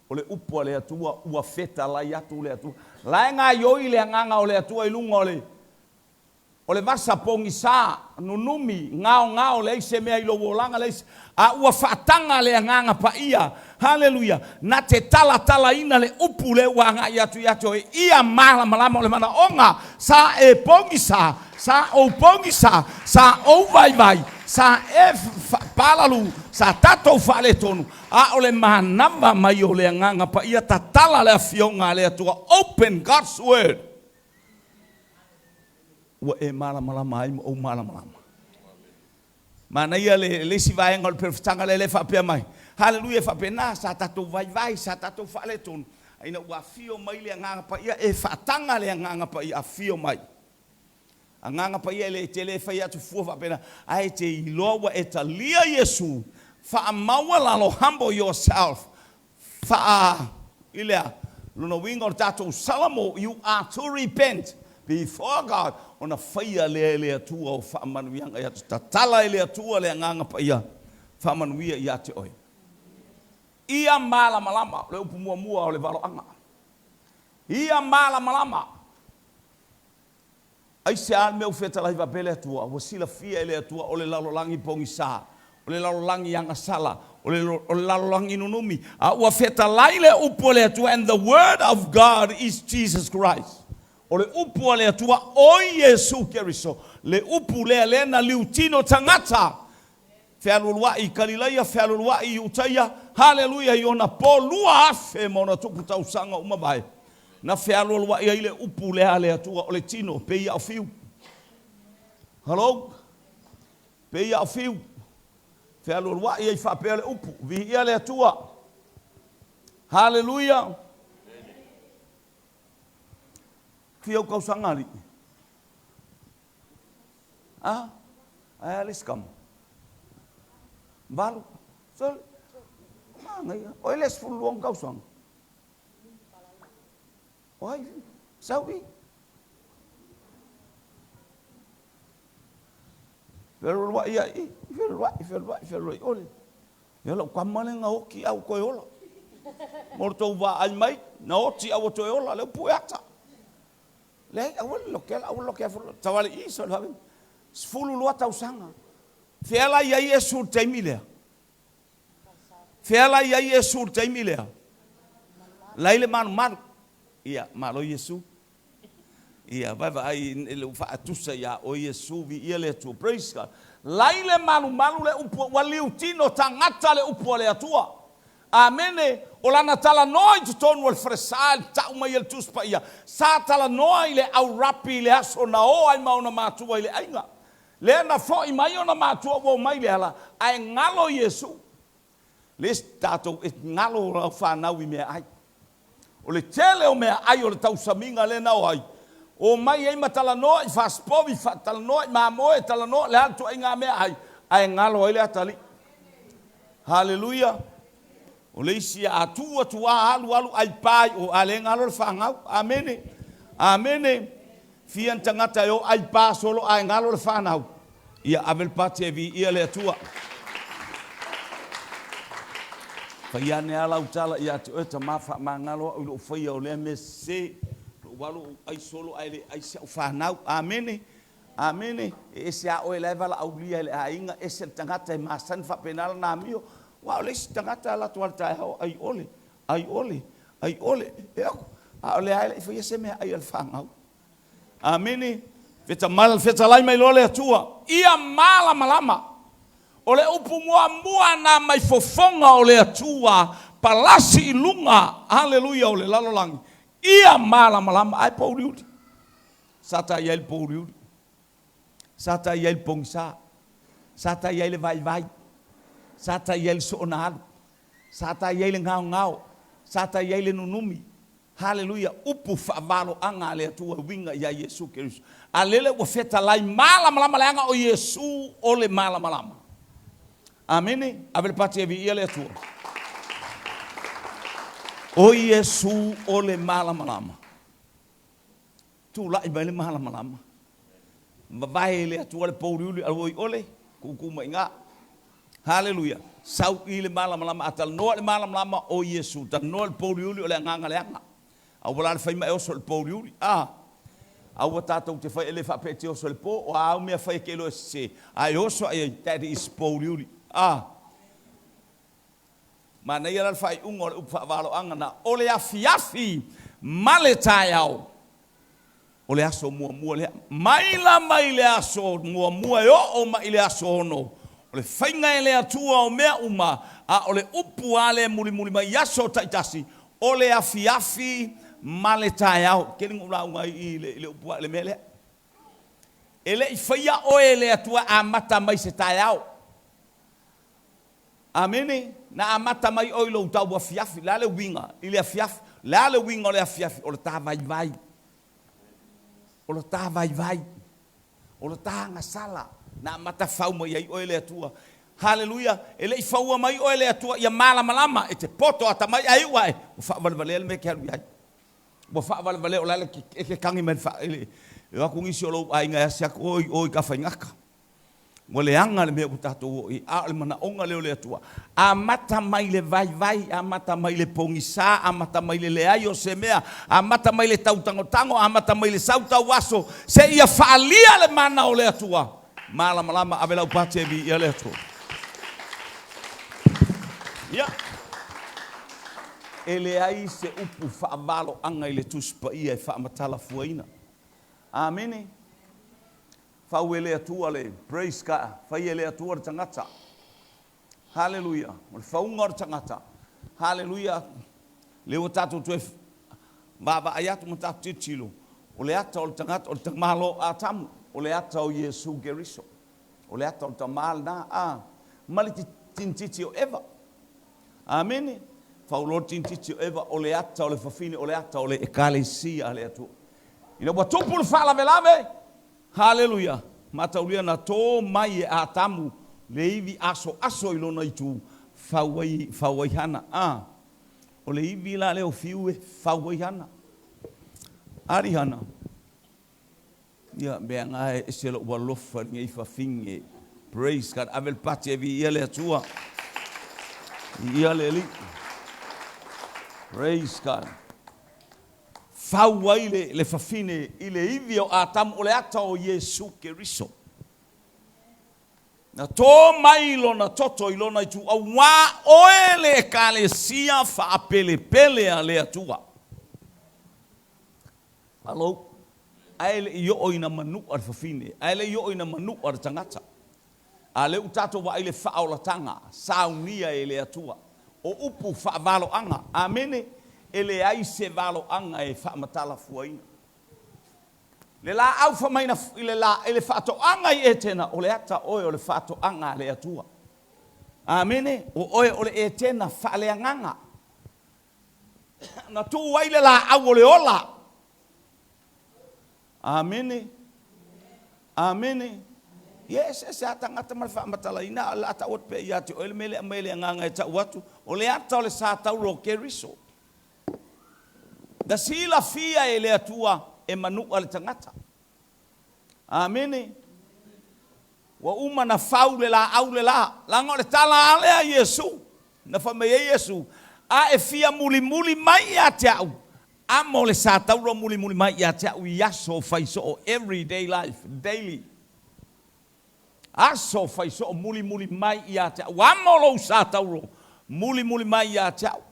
O le upu a le Atua ua fetalai atu le Atua. La e gaioi le agaga o le Atua i luga o le O le vasa pogisa, nunumi, gaogao, leai se mea i lou olaga, leai se, a ua faataga le Agaga Paia, haleluia, na te talatalaina le upu lea ua agai atu ia te oe, ia malamalama o le manaoga, sa e pogisa, sa ou pogisa, sa ou vaivai, sa e palalu, sa tatou faaletonu, a o le manava mai o le Agaga Paia, tatala le Afioga a le Atua, open God's Word. Ua e malamalama ai ma ou malamalama. Manaia le, le isi vaega o le perofetaga lea, lea e faapea mai, Haleluia, e faapena, sa tatou vaivai, sa tatou faaletonu, a ina ua afio mai le Agaga Paia, e faataga le Agaga Paia, afio mai. Agaga Paia e le te le fai atu fua faapena, ae e te iloa ua e talia Iesu, faamaualalo, humble yourself, Faa i lea lona uiga o le tatou Salamo, you are to repent before God, ona faia lea e le Atua o faamanuiaga ia te tatala e le Atua le Agaga Paia faamanuia ia te oe. Ia malamalama, o le upu muamua o le valoaga. Ia malamalama. Aisea le mea ua fetalai faapea le Atua? Ua silafia e le Atua o le lalolagi pogisa, o le lalolagi agasala, O le, o le lalolagi nunumi. A ua fetalai le Upu a le Atua, and the Word of God is Jesus Christ. O le Upu a le Atua, o Iesu Keriso. Le Upu lea lea na liutino tagata. Fealualuaʻi i Kalilaia, fealualuaʻi i Utaia, haleluia, i ona po 2000 ma ona tupu tausaga ua mavae, na fealualuaʻi ai le Upu lea a le Atua, o le tino, pei a o fiu. Hello? Pei a o fiu. Fealualuaʻi ai faapea le Upu. Viia le Atua. Haleluia. Fia ou tausaga alii? A? Ae a le isi tama? Valu? Sole? Manaia. Oi le 12 ona tausaga. O ai? Sau i? Fealualuai ia i, fealualuai, fealualuai, fealualuai ole. Ia lau tama lea na oti a ua toe ola. Mo le tou vaai mai, na oti a ua toe ola, lea ua pue ata. Leai, aua le lotea, aua le lotea, tavale i, so le 12 tausaga. Fea la i ai Iesu i le taimi lea? Fea la i ai Iesu i le taimi lea? La i le malumalu. Ia, malo Iesu. Ia, vaevaai i le faatusa iā oe Iesu, viia le Atua. Praise God. Lai le malumalu le upu, ua liutino tagata le upu a le Atua. Amene. O lana talanoa i totonu o le falesa i le tau mai e le Tusi Paia, sa talanoa i le au rapi i le aso na o ai ma ona matua i le aiga. Lea na foi mai ona matua ua omai i le ala, ae galo Iesu. Le isi tatou e galo lau fanau i meaai. O le tele o meaai o le tausamiga lea na o ai, omai ai ma talanoa i fasipovi, talanoa i mamoe, talanoa le a le tuaiga meaai, ae galo ai le atalii. Haleluia! O le isi a tu atu a alu alu ai pa i o, a le galo le fanau. Amene. Amene. Fia ni tagata e o ai pa solo ae galo le fanau. Ia ave le pati e viia le Atua. Fai ane a lau tala ia te oe tama faamagalo au i lou faia o lea mea sese. Lou alu ou ai solo ae le ai si au fanau. Amene. Amene. E ese a oe la e valaaulia e le aiga, ese le tagata e masani faapena lana amio. Aua o le isi tagata alu atu a le taeao ai ole, ai ole, ai ole. E aku, a o lea e le i faia se mea ai a le fanau. Amene. Fetalai mai loa le Atua, ia malamalama. O le upu muamua na mai fofoga o le Atua, palasi i luga, haleluia, o le lalolagi, ia malamalama. Ae pouliuli. Sa ta i ai le pouliuli. Sa ta i ai le pogisa. Sa ta i ai le vaivai. Sa ta i ai le soona alu. Sa ta i ai le gaogao. Sa ta i ai le nunumi. Haleluia! Upu faavaloaga a le Atua e uiga ia Iesu Keriso. A lele ua fetalai malamalama leaga o Iesu o le malamalama. Amene. Ave le pati e viia le Atua. O Iesu o le malamalama. Tulai mai le malamalama. Vavae le Atua le pouliuli a oi ole, kuku mai ngā. Haleluia. Sau i le malamalama, a talanoa i le malamalama o Iesu, talanoa i le pouliuli o le agaga leaga. Aua la le fai ma e oso i le pouliuli. A, aua tatou te fai e le faapea e te oso i le po, o a au mea fai e te iloa e sese, a e oso ai ai, that is pouliuli. A, manaia la le faaiuga o le upu faavaloaga na, o le afiafi ma le taeao. O le aso muamua lea. Mai la mai le aso muamua e oo mai i le aso ono, o le faiga e le Atua o mea uma, a o le upu a lea e mulimuli mai i aso taitasi, o le afiafi ma le taeao. Tele na ou lauga ai i le upu a i le mea lea. E le i faia oe e le Atua e amata mai se taeao. Amene. Na amata mai oe i lou tau afiafi. Le a le uiga i le afiafi? Le a le uiga o le afiafi? O le ta vaivai. O le ta vaivai. O le ta agasala. Na amata fau mai ai oe e le Atua. Haleluia! E le i faua mai oe e le Atua ia malamalama, e te poto atamai ae iu ae, ua faavalevalea le mea e te alu i ai. Ua faavalevalea o la e te tagi mai i le, e o atu nisi o lou aiga e asi atu, oi, oi Tafaigata. Ua leaga le mea ua tatou oo i ai, a o le manaoga lea o le Atua. Amata mai le vaivai, amata mai le pogisa, amata mai le leai o se mea, amata mai le tautangotango, amata mai le sau tauaso, seia faaalia le mana o le Atua. Malamalama, ave lau pati e viia le Atua. Ia. E leai se upu faavaloaga i le Tusi Paia e faamatalafuaina. Amene. Fau e le Atua le, praise God, fai e le Atua le tagata. Haleluia. O le fauga o le tagata. Haleluia. Lea ua tatou toe vaavaai atu ma tatou tilotilo, o le ata o le tagata, o le tamaloa o Atamu, o le ata o Iesu Keriso. O le ata o le tama lena, a, ma le tinititi o Eva. Amene. Fau loa le tinititi o Eva, o le ata o le fafine, o le ata o le Ekalesia a le Atua. Ina ua tupu le faalavelave, Haleluia! Mataulia na tō mai e Atamu le ivi asoaso i lona itu, fau ai, fau ai hana. A, o le ivi la lea o fiu e fau ai hana. Ali hana. Ia, mea nga e ese lou alofa i lenei fafine. Praise God. Ave le pati e viia le Atua. Viia le Alii. Praise God. Fau ai le, le fafine i le ivi o Atamu, o le ata o Iesu Keriso. Na tō mai lona toto i lona itu, auā oe le Ekalesia faapelepele a le Atua. Alou, ae le i oo ina manu'a le fafine, ae le i oo ina manu'a le tagata. A lea ua tatou vaai i le faaolataga saunia e le Atua, o upu faavaloaga, amene, e leai se valoaga e faamatalafuaina. Le laau famaina i le la, i le faatoaga i Etena, o le ata oe o le faatoaga a le Atua. Amene, o oe o le Etena faaleagaga. Na tuu ai le laau o le ola. Amene. Amene. Ia e eseese lava tagata ma le faamatalaina, a o le a tau atu pea ia te oe le mea lea e aumai e le Agaga e tau atu, o le ata o le sa tauro o Keriso. Na silafia e le Atua e manu'a le tagata. Amene. Ua uma na fau le laau le la, leaga o le tala a lea a Iesu, na fai mai ai Iesu, A e fia mulimuli mai ia te au, amo le sa tauro mulimuli mai ia te au i aso fai soo, everyday life, daily. Aso fai soo mulimuli mai ia te au, amo lou sa tauro mulimuli mai ia te au.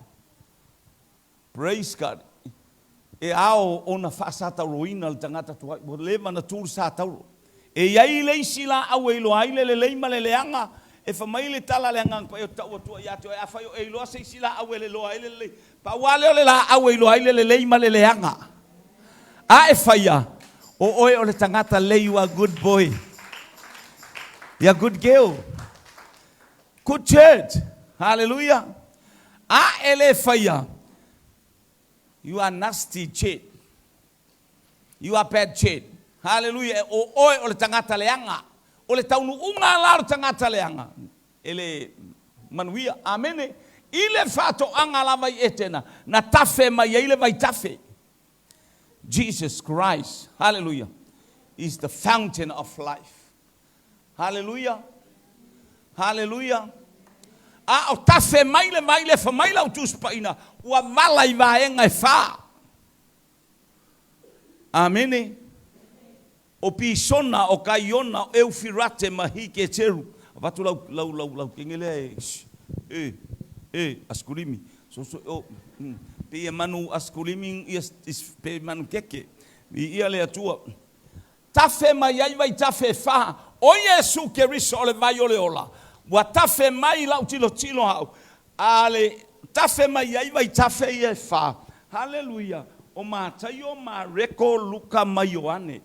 Praise God. E ao ona faasatauroina le tagata tuai, ua leva ona tu le satauro. E i ai le isi laau e iloa ai le lelei ma le leaga, e fai mai le tala a le Agaga Paia, ou te tau atua ia te oe, afai o e iloa se isi laau e iloa ai le lelei, pau lava lea o le laau e iloa ai le lelei ma le leaga. A e faia, o oe o le tagata lelei, you are good boy, you are good girl. Good church. Hallelujah. A e le faia, you are nasty church. You are bad church. Hallelujah. O oe o le tagata leaga. O le taunuuga la o le tagata leaga, e le manuia. Amene. I le faatoaga lava i Etena, na tafe mai ai le vaitafe. Jesus Christ, hallelujah, is the fountain of life. Haleluia! Haleluia! A o tafe mai le vai lea, fai mai lau Tusi Paina, ua vala i vaega e fa. Amene. O Pisona, o Kaiona, o Eufirate ma Hiketeru. Avatu lau, lau, lau, lau kenge lea e, e, e, askulimi. So, so, o, mm, pe ia manu askulimi, ia, is, pe manu keke. I ia le Atua. Tafe mai ai vaitafe e fa, o Iesu Keriso o le vai o le ola, ua tafe mai i lau tilotilo au, a le tafe mai ai vaitafe ia e fa. Haleluia! O Mataio, Mareko, Luka ma Ioane.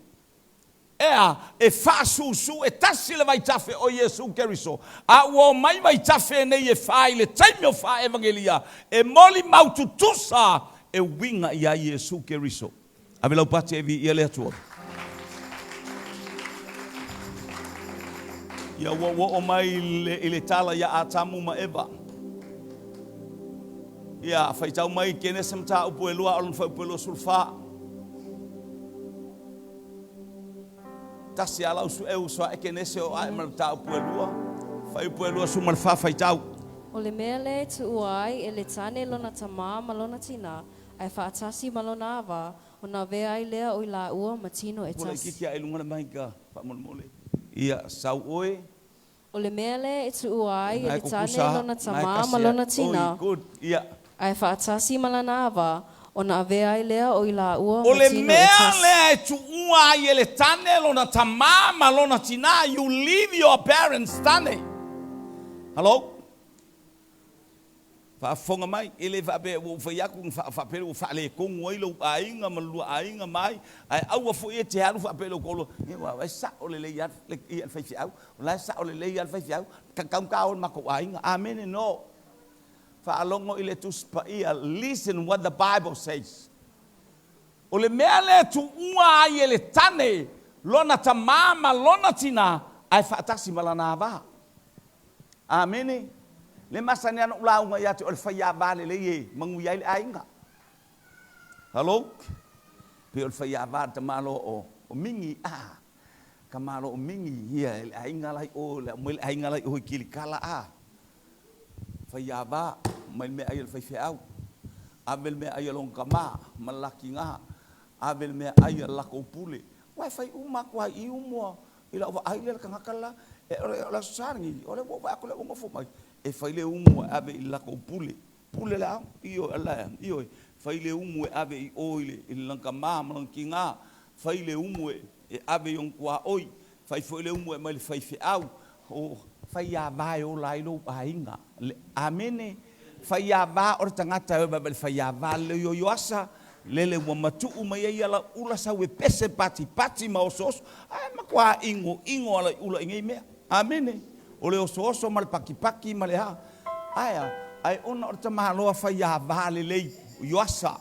Ea, e faasusu e tasi le vaitafe o Iesu Keriso, a ua omai vaitafe nei e fa i le taimi o faa-evangelia, e molimau tutusa e uiga iā Iesu Keriso. Ave lau pati e viia le Atua. Ia ua ua oo mai i le tala ia Atamu ma Eva. Ia faitau mai Kenese mataupu e lua o lona fuaiupu e 24. Tasi a lau sueu so ae Kenese o ae ma le mataupu e lua. Fuaiupu e 24 faitau. O le mea lea e tuua ai e le tane lona tamā ma lona tinā, Ae faatasi ma lona ava, ona avea ai lea o i lāua ma tino e Pula tasi. itiiti ae i luga le maika faamolemole. Ia, sau oe. O le mea lea e tuua ai e Nai le tane kukusa, lona nai tamā ma kasi lona ai. tinā, Oi, good. Ia. ae faatasi ma lana ava, ona avea ai lea o i laua O ma le tino e mea tasi. lea e tuua ai e le tane lona tamā ma lona tinā, you leave your parents, tane. Hello? Faafofoga mai, e le faapea ua ou fai atu, faapea ua faaletonu ai lou aiga ma le lua aiga ma ai, ae aua foi e te alu faapea i lou toalua, e ua e sao lelei lava le ia le faifeau, o la e sao lelei lava le faifeau, tatau ona ta o i le matou aiga. Amene? No. Faalogo i le Tusi Paia, listen what the Bible says. O le mea lea e tuua ai e le tane lona tamā ma lona tinā, ae faatasi ma lana ava. Amene. Le masani lava ona ou lauga ia te oe le faiava lelei e manuia ai le aiga. Hello? Pei o le faiava le tamaloa o, o Mingi, ah, tamaloa o Mingi, ia, le aiga la i o, le aumai le aiga la i o i Kilikala, ah. Faiava, mai le meaai a le faifeau, ave le meaai a lona tama ma le lakiga, ave le meaai a le latou pule. Aua e fai uma atu lava i i mua i lau vaai lea le tagata la, e, o le Aso Sa lenei, o lea ua ou vaai atu o lea ua nofo mai, e fai le umu e ave i le latou pule. Pule le aoga, ioe, ala, ioe, fai le umu e ave i o i le, i lana tama ma lona tina, fai le umu e, e ave i ona tuaoi, fai foi le umu e aumai i le faifeau, o faiava e ola ai lou aiga. Le, amene. Faiava o le tagata e o le faiava le ioioasa, lele ua matuu mai ai ala ula sau e pese patipati ma osooso, ae matua inoino ala i ula i nei mea. Amene. O le osooso ma le patipati ma le a. Ae a? Ae ona o le tamaloa faiava lelei, Ioasa.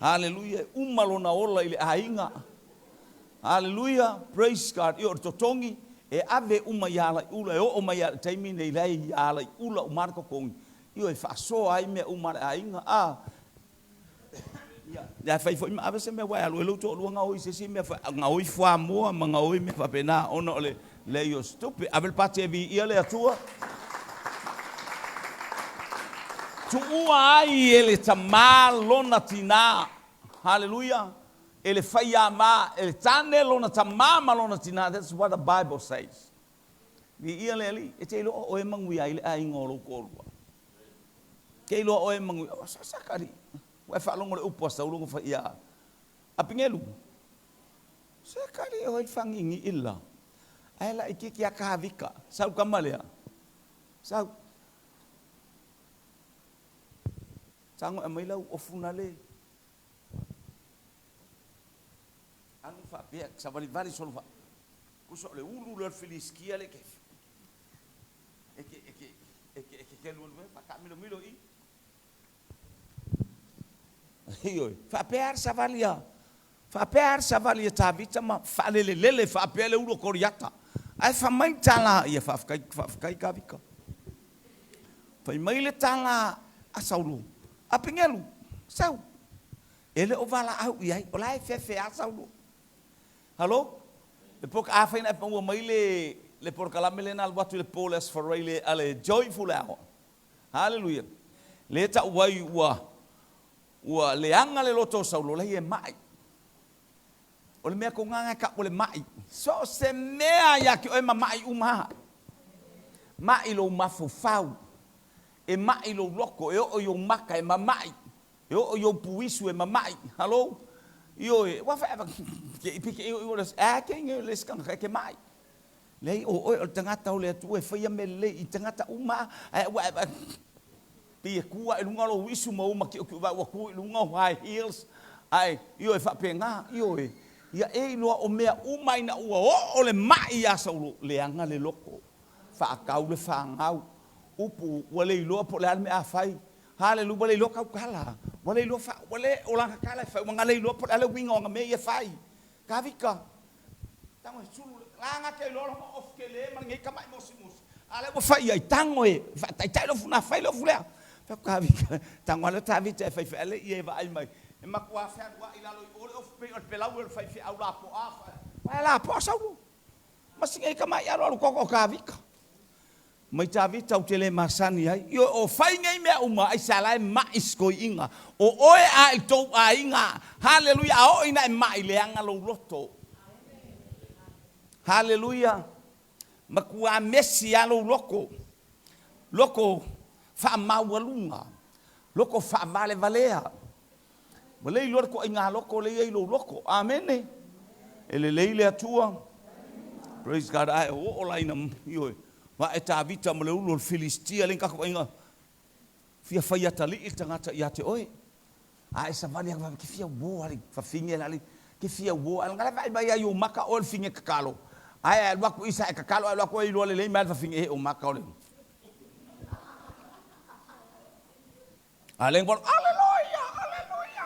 Haleluia, e uma lona ola i le aiga. Haleluia, praise God. Ia o le totogi, e ave uma ia Alaiula, e oo mai lava i le taimi nei la e ia Alaiula uma le totogi. Ioe, e faasoa ai mea uma a le aiga. A, ia, ae fai foi ma ave se mea aua e alu ai lou toalua gaoi i se isi mea, gaoi fuamoa ma gaoi mea faapena ona o le leai o se tupe. Ave le pati e viia le Atua. Tuua ai e le tamā lona tinā. Haleluia. E le faiamā, e le tane lona tamā ma lona tinā. That's what the Bible says. Viia le Alii. E te iloa o oe e manuia ai le aiga o lou toalua. Te iloa oe e manuia. O sa sa ka alii. Ua e faalogo i le upu a Saulo na fai ia Apinelu. Se ka alii o ai le fagiigii la. Ae laitiiti a Tavita. Sau tama lea. Sau. Tago e aumai lau ofuna le. Alu faapea, savalivali solo fa. Tusa o le ulu lea o le Filisitia le ke e ke e ke e ke e ke ke lua lua faataamilomilo i. Ioe, faapea le savali a faapea le savali a Tavita ma faalelelele faapea le ulu o Koliata. Ae fai mai le tala ia faafetai faafetai Tavita. Fai mai le tala a Saulo, Apinelu, sau. E le o valaau i ai, o la e fefe a Saulo. Halo? Le po, afai na e maua mai le, le polokalame lea na alu atu i le po le Aso Faraile a le Joyful Hour. Haleluia. Le tau ai ua, ua leaga le loto o Saulo, la e mai. O le mea togaga e tau o le mai. So o se mea ia te oe ma mai uma. Mai lou mafaufau. E mai lou loto, e oo i ou maka, e mamai. E oo i ou puisu e mamai. Halo? Ioe, ua fa ke i pike i o le a ke nge le skanga ka ke mai. Leai o oe o le tagata o le Atua e faia mea lelei i tagata uma ae ua e pei e tu ae i luga o lou isu ma ou makiʻokiʻo vae ua tu i luga o high heels ae ioe faapena ioe ia e iloa o mea uma ina ua oo le maʻi iā Saulo leaga le loto faatau le fanau upu ua le iloa po o le a le mea a fai Haleluia, ua le iloa tautala, ua le iloa fa, ua le, o lana tala e fai, ua na le iloa po o le a le uiga o ana mea ia e fai. Tavita, tago e sulu le, la na te iloa lona ofu tele ma lenei tamai mosimosi, a o lea ua fai i ai, tago e faataitai lou funa, fai le ofu lea. Fai atu Tavita, tago lava lea o Tavita e fai ale ia e vaai mai, e matua fealuai i lalo i o le ofu pei o le pelau o le faifeau lapoa, ae lapoa Saulo. Ma sina i tamai alualu koko o Tavita. Mai Tavita ou te le masani ai. Ioe, o fai nei mea uma, aisea la e maʻi si toeaina. O oe a i tou aiga. Haleluia, a oo ina e maʻi, leaga lou loto. Haleluia. Matua mesi lava lou loto, loto faamaualuga, loto faavalevalea. Ua le iloa le toaiga loto lea e i ai i lou loto. Amene. E lelei le Atua. Praise God. Ae oo la ina, ioe, vae Tavita ma le ulu o le Filistia, lea na tatou vaaiga, fia fai atalii le tagata ia te oe. A e savali atu, ke fia uō ale fafine la le, ke fia uō ale, ngala vaai mai ai o maka oe le fine tatalo. Ae alu atu isa e tatalo, alu atu e iloa lelei mai le fafine e o maka ole. A le ngolo, aleluia, aleluia.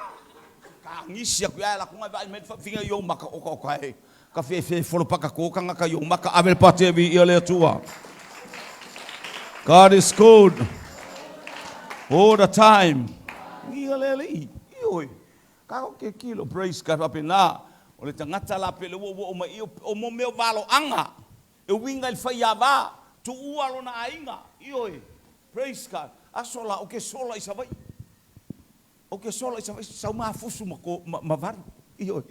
Ka ngisi aku ia la kunga vaai mai le fafine i o maka oka oka e. Ka fe fe folo paka ko kanga ka i o maka ave le pate vi ia le atua. God is good all the time. Ia le alii. Ioe. Ka o ke kilo praise God apena. O le tagata la pele ua ua o mai i o mo mea o valoanga. E uiga i le faiava, tuua lona aiga. Ioe. Praise God. Aso la, o ke sola i Savaii. O ke sola i Savaii, sau mafusu ma, ko, ma, ma valu. Ioe.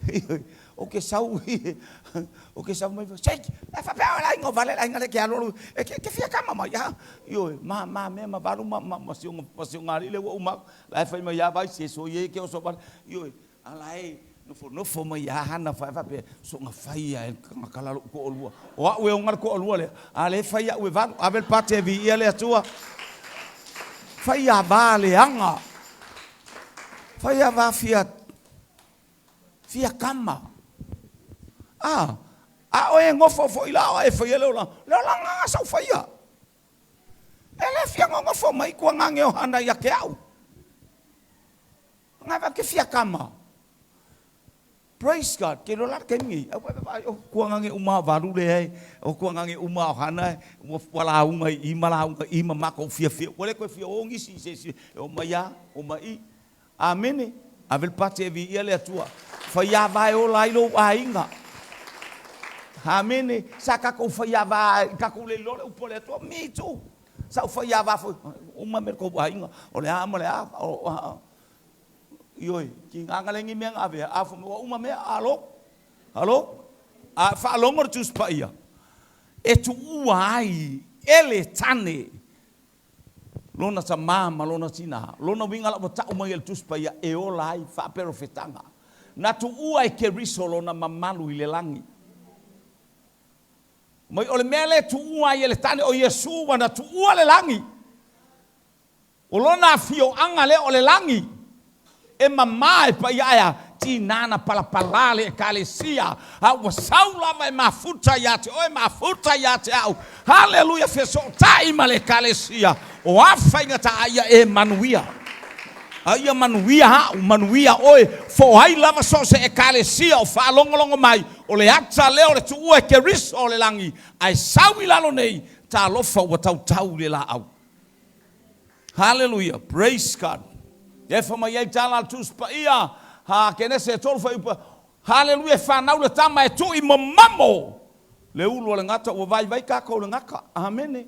Ioe. O ke sau, o ke sau mai, shake, e faapea o le aiga o vale, le aiga le ke alo, e ke, ke fia kama mai, ha. Ioe, ma, ma mea ma valu, ma, ma, ma si o, ma si o ngari le ua uma, la e fai mai ia vai, se so ie ke o so vale. Ioe, A la e nofonofo mai ia Hana fae faapea, Soga fai ia e kala lou toalua. O au e oga le toalua lea, a le fai au e valu. Ave le pate e viia le Atua. Fai a va leaga. Fai a va fia, fia kama. A, a oe e nofo foi la o e faia le olaga. Le olaga a sau faia. E le fia nonofo mai kua ngage o Hana ia ke au. Nga ke fia kama. Praise God. Ke lola ke ngi. Au pa o kua ngange uma valu le ai. O kua ngange uma o hana ua wala unga i mala unga i ma ko fia fia. Wale ko fia o ngisi se se o maya o mai. Amene. Ave le pate e vi ia le Atua. Whai a vai o lai lo ainga. Amene. Sa kako whai a vai kako le lole upo le Atua. Me too. Sa whai a vai uma me ko ainga. O le a ma le a o Ioe, ki ngā lengi mea ngā vea, a wha uma mea, alo, alo, a whaalongo le Tusi Paia, e tuua ai, e le tane, lona tamā ma lona tinā, lona uiga la ua ta'u mai e le Tusi Paia, e ola ai faaperofetaga. Na tuua e Keriso lona mamalu i le lagi. Mai o le mea le tuua ai e le tane o Iesu ua na tuua le lagi. O lona afioaga lea o le lagi e mamā e paia ae a tinā na palapalā le ekalesia a ua sau lava e mafuta iā te oe mafuta iā te au. Haleluia fesootai ma le ekalesia o a faigata a ia e manuia. A ia manuia a'u manuia oe foai lava so o se ekalesia o faalogologo mai o le ata lea o le tuua e Keriso o le lagi ae sau i lalo nei talofa ua tautau i le laau. Haleluia, praise God. E fa mai ai tala al Tusi Paia, ha Kenese e tolu fuaiupu. Haleluia, e fanau le tama e tui mamamo le ulu o le gata ua vaivai kākou le gata. Amene.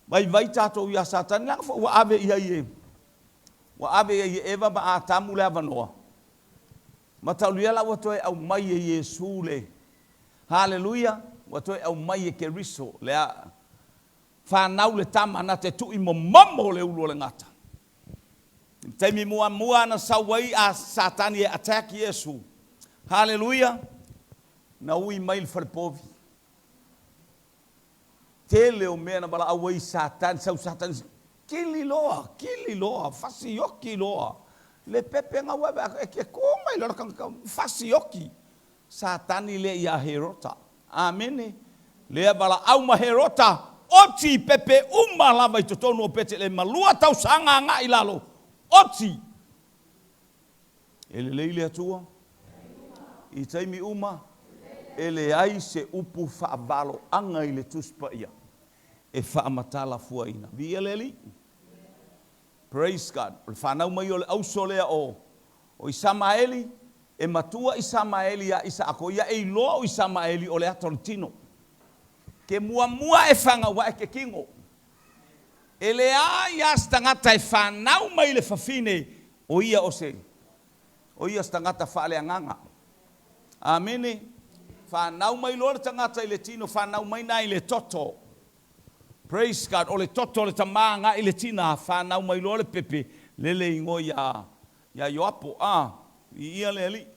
Vaivai tātou iā Satani, leaga foi ua ave i ai e ua ave i ai e Eva ma Atamu le avanoa. Mataulia la ua toe aumai e Iesu le Haleluia, ua toe aumai e Keriso le a Fanau le tama na te tui momomo le ulu o le gata. I le taimi muamua na sau ai a Satani e attack Iesu. Haleluia! Na ui mai le falepovi. Tele o mea na valaau ai Satani, sau Satani, kili loa, kili loa, fasioki loa. Le pepe nga ua e ke kō mai loa le fasioki. Satani lea iā Herota. Amene. Lea valaau ma Herota, oti pepe uma lava i totonu o Petelema, 2 tausaga agai i lalo, oti. E lelei le Atua i taimi uma, e leai se upu faavaloaga i le Tusi Paia e faamatala fuaina. Viia le Alii. Praise God. O le fanau mai o le auso lea o o Isamaeli, e matua Isamaeli iā Isaako, ia e iloa o Isamaeli o le ata o le tino. Ke muamua e fagau ae ke kino. E leai lava se tagata e fanau mai i le fafine o ia o se o ia se tagata faaleagaga. Amene. Fanau mai loa le tagata i le tino, fanau mai na i le toto. Praise God. O le toto o le tamā agai i le tina, fanau mai loa le pepe, lele igoa ia, ia Ioapo. A, viia le Alii.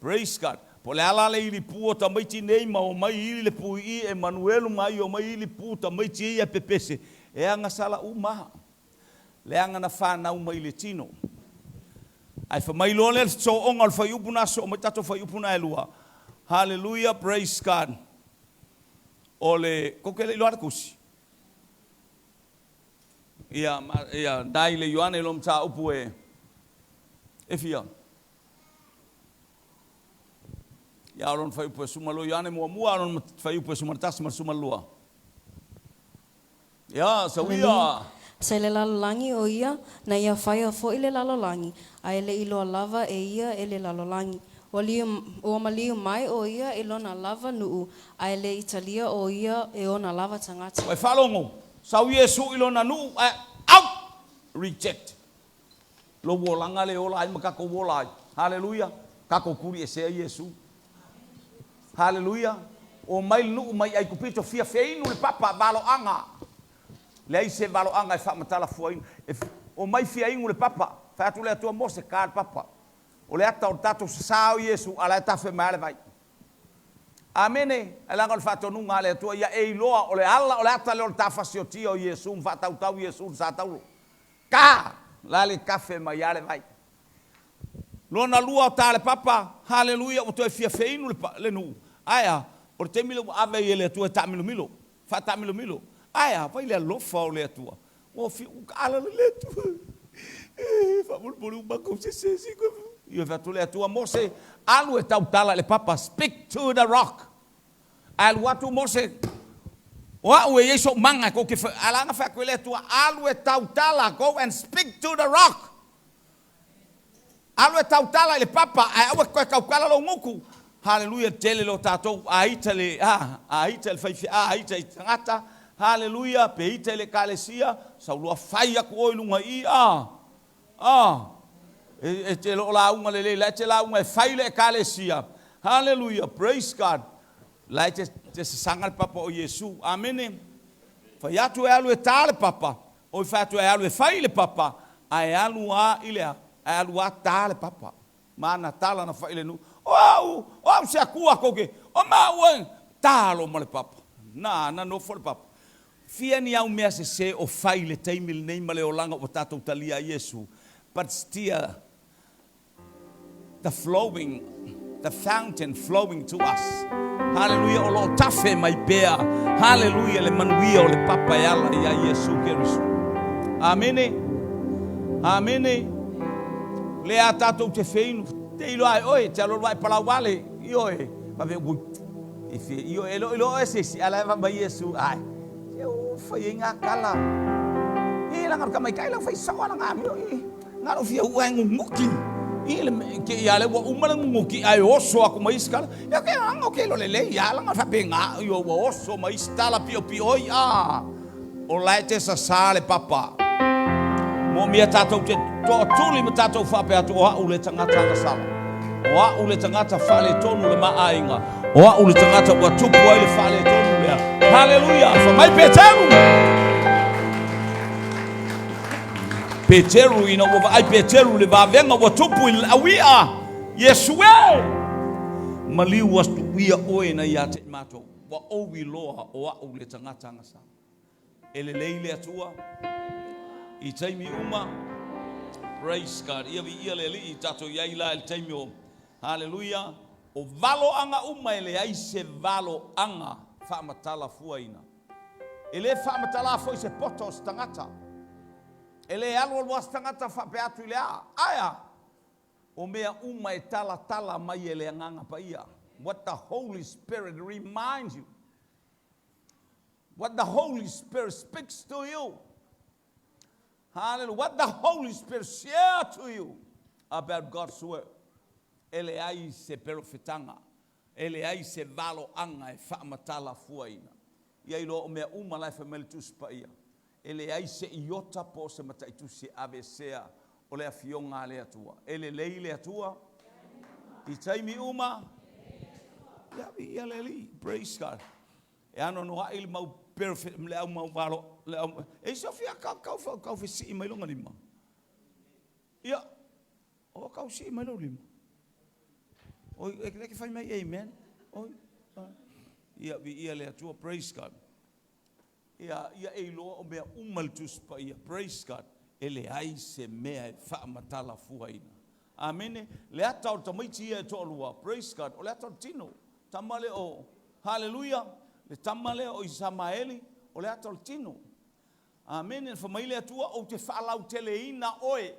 Praise God. Po o le a la le ilipu o tamaiti nei ma omai ili le pu i i, Emanuelu ma ai omai ili pu tamaiti ia pepese, e agasala uma a. Leaga na fanau mai i le tino. Ae fai mai loa lea le sooga o le fuaiupu na soo mai tatou fuaiupu na e lua. Hallelujah, praise God. O le, kou te le iloa le tusi. Ia, ia, dai le Ioane lo mataupu e, e fia. Ia, o lona fuaiupu e suma lua Ioane muamua, o lona fuaiupu e suma le tasi ma le suma le lua. Ia, sauia. Sa i le lalolagi o ia, na ia faia foi le lalolagi, a e le i iloa lava e ia e le lalolagi. Ua liu, ua maliu mai o ia i lona lava nuu, a e le i talia o ia e ona lava tagata. Ua e faalogo, sau Iesu i lona nuu ae out! Reject. Lou olaga le ola ai ma tatou ola ai. Haleluia! Tatou tuli esea Iesu. Haleluia! Omai le nuu mai Aikupito fia feinu le papa valoaga. Leai se valoaga e faamatala fuaina. E omai fia inu le papa. Fai atu le Atua Mose, ka le papa. O le ata o le tatou sasā o Iesu, a la e tafe mai lava le vai. Amene! Ae leaga o le faatonuga a le Atua ia e iloa o le ala o le ata lea o le tafasiotia o Iesu ma faatautau Iesu i le sa taulo. Ka! La le tafe mai lava le vai. Lona lua o ta le papa, haleluia, ua toe fia feinu le, le nuu. Ae a? O le taimi lea ua ave ai e le Atua e taamilomilo, faataamilomilo. Ae a? Vai le alofa o le Atua. Ua fi, ua kaala le Atua. E, faamolemole uma kou se se si koe. Ia fai atu le Atua, Mose, alu e tautala i le papa, speak to the rock. Ae alu atu Mose, O au e i ai sou maga e kou te fai, a laga fai atu e le Atua, Alu e tautala, go and speak to the rock. Alu e tautala i le papa, ae aua e toe tautala lou gutu. Haleluia, tele lo tatou a ita le, a, a ita i le faifeau, a ita i tagata, haleluia, pe ita i le ekalesia, sau loa fai atu oe i luga i i, a, a, e, e te lo o lauga lelei, la e te lauga e fai le ekalesia, haleluia, praise God, la e te, te sasaga le papa o Iesu, amene. Fai atu e alu e tā le papa, Oi fai atu e alu e fai i le papa, ae alu a i le a? Ae alu a tā le papa. Ma ana tala na fai i le nuu, O au, o au se akua kou ke, o maua e, talo ma le papa. Na, na nofo le papa. Fia ni au mea sese o fai i le taimi lenei ma le olaga ua tatou talia ai Iesu, but still the flowing, the fountain flowing to us. Haleluia, o lo o tafe mai pea. Haleluia, le manuia o le papa e ala iā Iesu Keriso. Amene. Amene. Le a tatou te feinu, te iloa ai oe, te aloaloa e palau vale, i oe, vave ui, e fe, i oe, e lo iloa oe se isi, ala e va mai Iesu, ai, se u fai ai ngā kala. E langa ka mai kai lau fai sao ala ngā mio, i, Na lou fia ua e guguki i le ke ia le ua uma le guguki ae oso aku ma isi kala. Ia ke anga o ke lo lelei ia langa faapena io ua oso ma isi tala piopio i a o la e te sasā le papa. Moomia tatou te toatuli ma tatou faapea atu o a'u le tagata agasala. O a'u le tagata faaletonu le ma aiga. O a'u le tagata ua tupu ai le faaletonu lea. Haleluia! Fa mai Peteru! Peteru ina ua vaai Peteru i le vavega ua tupu i le au i'a, Iesu e! Maliu atu ia oe na ia te i matou, ua ou iloa o a'u le tagata agasala. E lelei le Atua i taimi uma. Praise God. Ia viia le Alii i tatou i ai la i le taimi o Haleluia. O valoaga uma e leai se valoaga faamatala fuaina. E le faamatala foi se poto o se tagata. E le alualu lava se tagata faapea atu i le a. Ae a? O mea uma e talatala mai e le Agaga Paia. What the Holy Spirit reminds you. What the Holy Spirit speaks to you. Hallelujah. What the Holy Spirit share to you about God's word. E leai se perofetaga E leai se valoaga e faamatala fuaina. Ia iloa o mea uma la e fai mai le Tusi Paia. E leai se iota po o se mataitusi e aveesea o le Afioga a le Atua. E lelei le Atua i taimi uma. Ia, ia. Viia le Alii. Praise God. E anoanoai le mau benefit le au mau valo le au e so fia kau kau kau kau fesii mai loga lima. Ia, o kau sii mai lou lima. Oi, e le ke fai mai amen. Oi. Ia, viia le Atua. Praise God. Ia, ia e iloa o mea uma le Tusi Paia. Praise God. E leai se mea e faamatala fuaina. Amene. Le ata o le tamaiti ia e toalua. Praise God. O le ata o le tino. Tama lea o, haleluia, le tama lea o Isamaeli, o le ata o le tino. Amene. Na fai mai le Atua, ou te faalauteleina oe,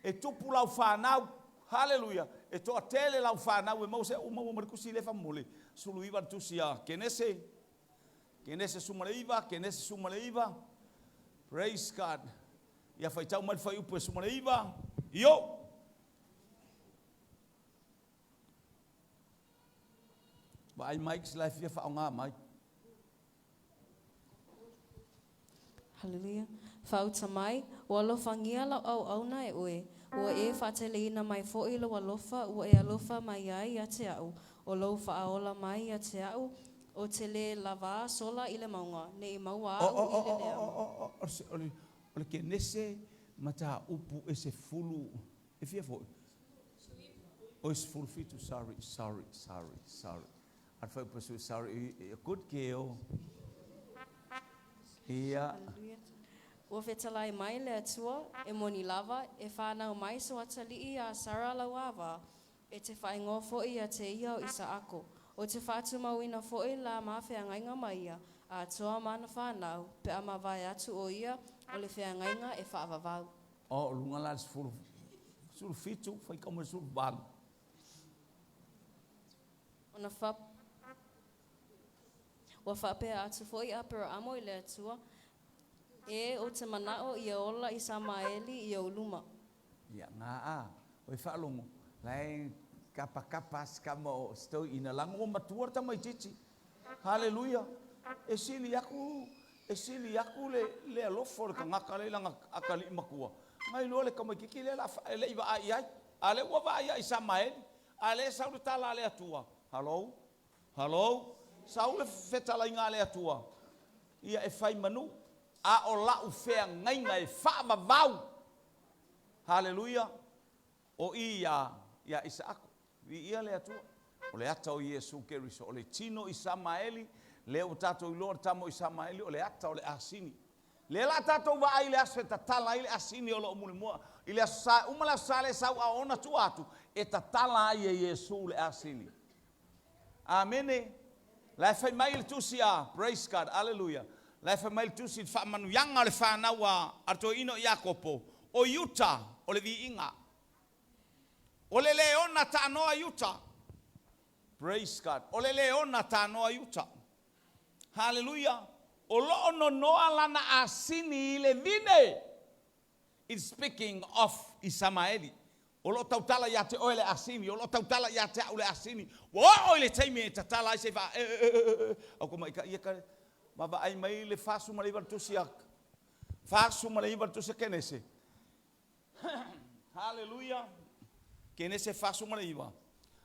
e tupu lau fanau. Haleluia. E toatele lau fanau e maua se ua maua ma le tusi lea faamolemole. 19 le tusi a Kenese. Kenese 19, Kenese 19. Praise God. Ia faitau mai le fuaiupu e 19. Io. Vaai mai se la e fia faaaoga mai. Haleluia. Faauta mai, ua alofagia lau auauna e oe, ua e faateleina mai foi lou alofa ua e alofa mai ai ia te au, o lou faaola mai ia te au, ou te le lavā sola i le mauga, ne i maua au i le leaga. O le Kenese mataupu e sefulu, e fia foi? Oi, 17, sorry, sorry, sorry, sorry. A le fuaiupu e sorry, good girl. Ia. Haleluia. Ua fetalai mai le Atua, e moni lava, e fanau mai so atalii iā Sara lau ava, e te faaigoa foi ia te ia o Isaako. Ou te faatumauina foi la ma feagaiga ma ia, atoa ma ana fanau, pe a mavae atu o ia o le feagaiga e faavavau. O luga la le sefulu, 17, faitau mai le 18. Ona fa, ua faapea atu foi Aperaamo i le Atua, E, ou te manao ia ola Isamaeli i ou luma. Ia, nga a, oi faalogo, la e kapakapa a si kama o si toeaina laga ua matua le tamaitiiti. Haleluia! E sili aku, e sili aku le, le alofa o le tagata lea i lana atalii matua, nai loa le tamaitiiti lea la e le i vaai i ai. A o lea ua vaai ia Isamaeli, a o lea e sau le tala a le Atua, Hallo? Hallo? Sau le fetalaiga a le Atua, ia e fai manu, a o la'u feagaiga e faavavau. Haleluia! O i iā, iā Isaako. Viia le Atua. O le ata o Iesu Keriso, o le tino Isamaeli, lea ua tatou iloa o le tama o Isamaeli, o le ata o le asini. Lea la tatou vaai i le aso e tatala ai le asini o lo o mulimua i le Aso Sa, e uma le Aso Sa lea e sau a ona tua atu, e tatala ai e Iesu le asini. Amene. La e fai mai le tusi a, praise God, aleluia, la e fai mai le tusi i le faamanuiaga o le fanau a, a le toeaina o Iakopo, o Iuta o le viiga. O le leona taanoa Iuta. Praise God. O le leona taanoa Iuta. Haleluia! O lo o nonoa lana asini i le vine. It's speaking of Isamaeli. O lo o tautala ia te oe le asini, o lo o tautala ia te au le asini. Ua oo i le taimi e tatala ai se vaa, e, e, e, e, e, au ka maikaʻi ia ka vaavaai mai le 49 le tusi a 49 le tusi a Kenese. Haleluia! Kenese 49.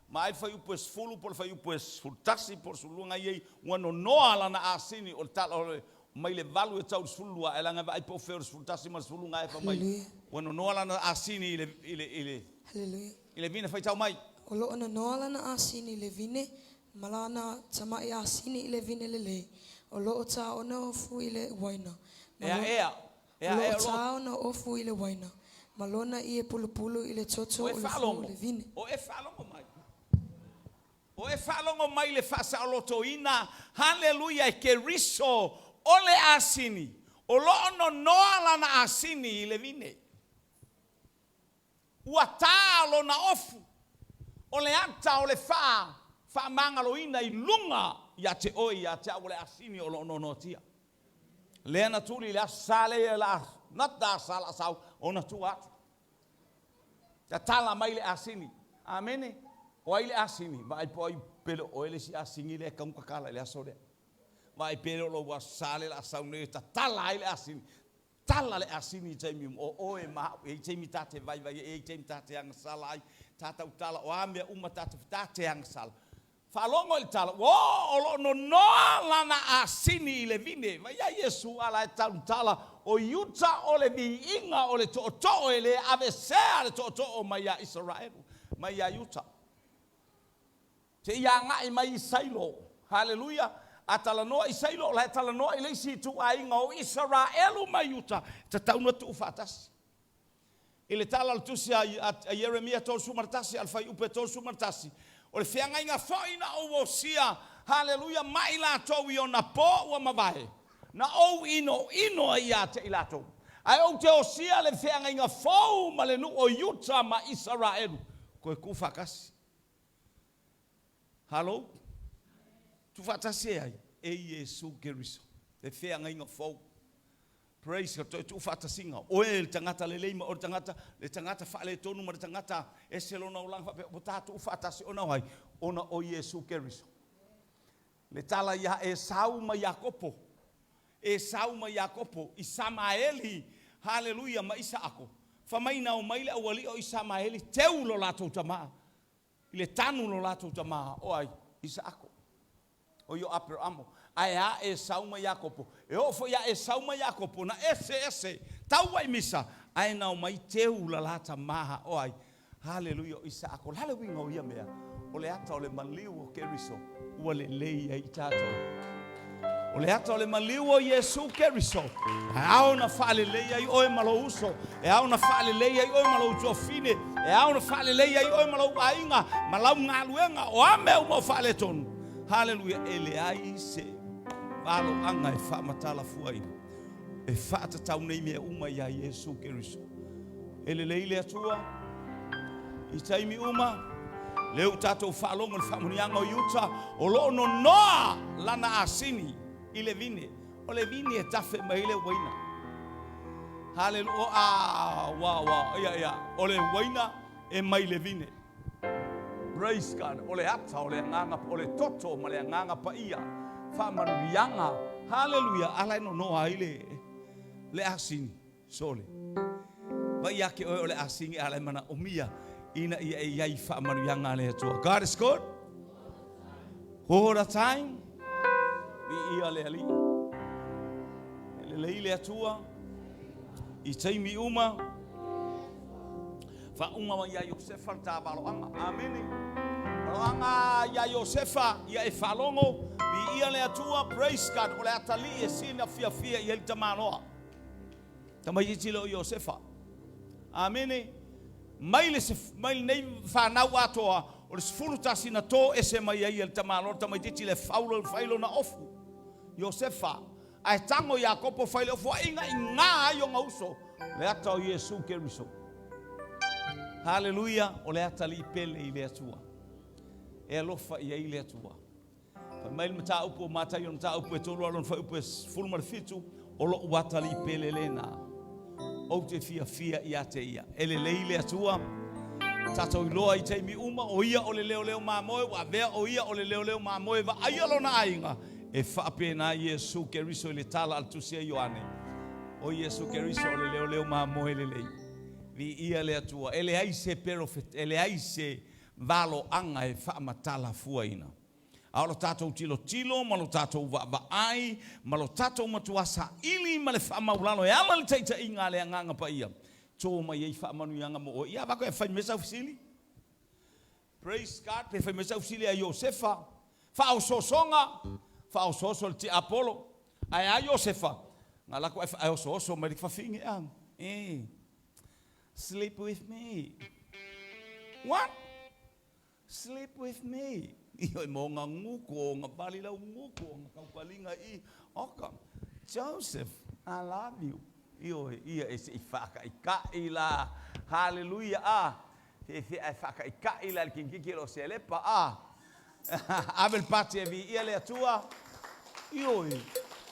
Ma ai le fuaiupu e 10 po o le fuaiupu e 11 po o le 12 nai ai ua nonoa lana asini o le tala o le mai le 8 e tau i le 12 ae leaga e vaai po o fea o le 11 ma le 12 nai fai mai Haleluia. ua nonoa lana asini i le i le i le Haleluia. i le vine faitau mai. O lo o nonoa lana asini i le vine, ma lana tamaʻi asini i le vine lelei, o lo o tā ona ofu i le uaina, ma Ea lo, ea o ea lo ea o o lo tā ona ofu i le uaina, ma lona ie pulupulu i le toto O e o le fua o faalogo, le vine. o e faalogo mai. O e faalogo mai i le faasaolotoina, haleluia, e Keriso o le asini, o lo o nonoa lana asini i le vine. Ua tā lona ofu, o le ata o le faa, faamagaloina i luga ia te oe, ia te au o le asini o lo o nonoatia. Lea na tuli i le Aso Sa lea la, not the Aso Sa la sau, ona tua atu. Tatala mai le asini. Amene. O ai le asini? Vaai po o ai pele o oe le isi asini lea e tatau ona tatala i le aso lea. Vaai pele o lou Aso Sa lea la a sau nei e tatala ai le asini. Tala le asini i taimi uma. O oe ma au, e i ai taimi ta te vaivai ai, e i ai taimi ta te agasala ai, ta tautala, o a mea uma ta te, ta te agasala. Faalogo i le tala, ua oo o lo o nonoa lana asini i le vine. Vaai ia Iesu a la e tautala, o Iuta o le viiga o le tootoo e le avesea le tootoo mai ia Isaraelu, mai ia Iuta. Seia agai mai i Sailo. Haleluia! A talanoa i Sailo, o la e talanoa i le isi ituaiga o Isaraelu ma Iuta, e tatau ona tuufaatasi. I le tala o le tusi a Ieremia 31 a le fuaiupu e 31, O le feagaiga foi na ou osia, haleluia, ma i latou i ona po ua mavae, na ou inoino ai ia te i latou. Ae ou te osia le feagaiga fou ma le nuu o Iuta ma Isaraelu, toe tuufaatasi. Halo? Tuufaatasi e ai? E Iesu Keriso, le feagaiga fou. Praise God, toe tuufaatasiga. Oe le tagata lelei ma oe le tagata, le tagata faaletonu ma le tagata ese lona olaga faapea, ua ta tuufaatasi ona o ai? Ona o Iesu Keriso. Le tala ia Esau ma Iakopo, Esau ma Iakopo, Isamaeli, haleluia, ma Isaako, fai mai na omai le aualii o Isamaeli teu lo latou tama, i le tanu lo latou tama, o ai? Isaako. O io Aperamo. Ae a Esau ma Iakopo? E oo foi ia Esau ma Iakopo na eseese taua i misa, ae na omai teu la la tama, o ai? Haleluia, o Isaako. O le a le uiga o ia mea? O le ata o le maliu o Keriso ua lelei ai i tatou. O le ata o le maliu o Iesu Keriso, e ao ona faalelei ai oe ma lou uso, e ao ona faalelei ai oe ma lou tuafine, e ao ona faalelei ai oe ma lou aiga, ma lau galuega, o a mea uma o faaletonu. Haleluia, e leai se valoaga e faamatala fuaina, e faatatau nei mea uma iā Iesu Keriso. E lelei le Atua i taimi uma, lea ua tatou faalogo i le faamanuiaga o Iuta, o lo o nonoa lana asini i le vine. O le vine e tafe mai ai le uaina. Haleluia. Ah, wa, wa, ia, ia. O le uaina e mai le vine. Praise God. O le ata, o le agaga, o le toto ma le agaga paia. Faamanuiaga. Haleluia. Ala e nonoa ai le, le asini. Sole. Vai ia te oe o le asini ala e manaomia ina ia e iai faamanuiaga a le Atua. God is good. All the time. Viia le Alii. E lelei le Atua i taimi uma. Faauma mai ia Iosefa le ta valoaga. Amene. Valoaga ia Iosefa, ia e faalogo. Viia le Atua. Praise God. O le atalii e sina fiafia i ai le tamaloa. Tamaitiiti le o Iosefa. Amene. Mai le mai lenei fanau atoa, o le 11 na to ese mai ai e le tamaloa le tamaitiiti le faulo fai lona ofu. Iosefa. Ae tago Iakopo fai le ofu a iga i ngā ai ona uso. Le ata o Iesu Keriso. Haleluia, o le atalii pele i le Atua. E alofa i ai le Atua. Fai mai le mataupu o Mataio, le mataupu e 3 a lona fuaiupu e 17, o lo'u atalii pele lena, ou te fiafia ia te ia. E lelei le Atua, tatou iloa i taimi uma, o ia o le leoleo mamoe, ua avea o ia o le leoleo mamoe e vaaia lona aiga, e faapena Iesu Keriso i le tala a le Tusi a Ioane, o Iesu Keriso o le leoleo mamoe lelei. Viia le Atua. E leai se perofeta, e leai se valoaga e faamatala fuaina. A o lo tatou tilotilo ma lo tatou vaavaai ma lo tatou matua saili ma le faamaulalo e ala i le taitaiga a le Agaga Paia, to mai ai faamanuiaga mo oe. Ia avatu e fai mai sau fesili. Praise God, pe fai mai sau fesili a Iosefa, faaosoosoga, faaosooso le tiapolo. Ae a Iosefa? Na alu atu ae osooso mai le fafine a. Eh. Sleep with me. What? Sleep with me. Ioe mo nga nguku o nga pali lau nguku o nga kaupaliga i oka. Joseph, I love you. Ioe, ia e se i whaakaika'i la. Hallelujah. A. He he ai whaakaika'i la le kikiki lo se lepa. A. Ave le pati e vi ia le Atua. Ioe,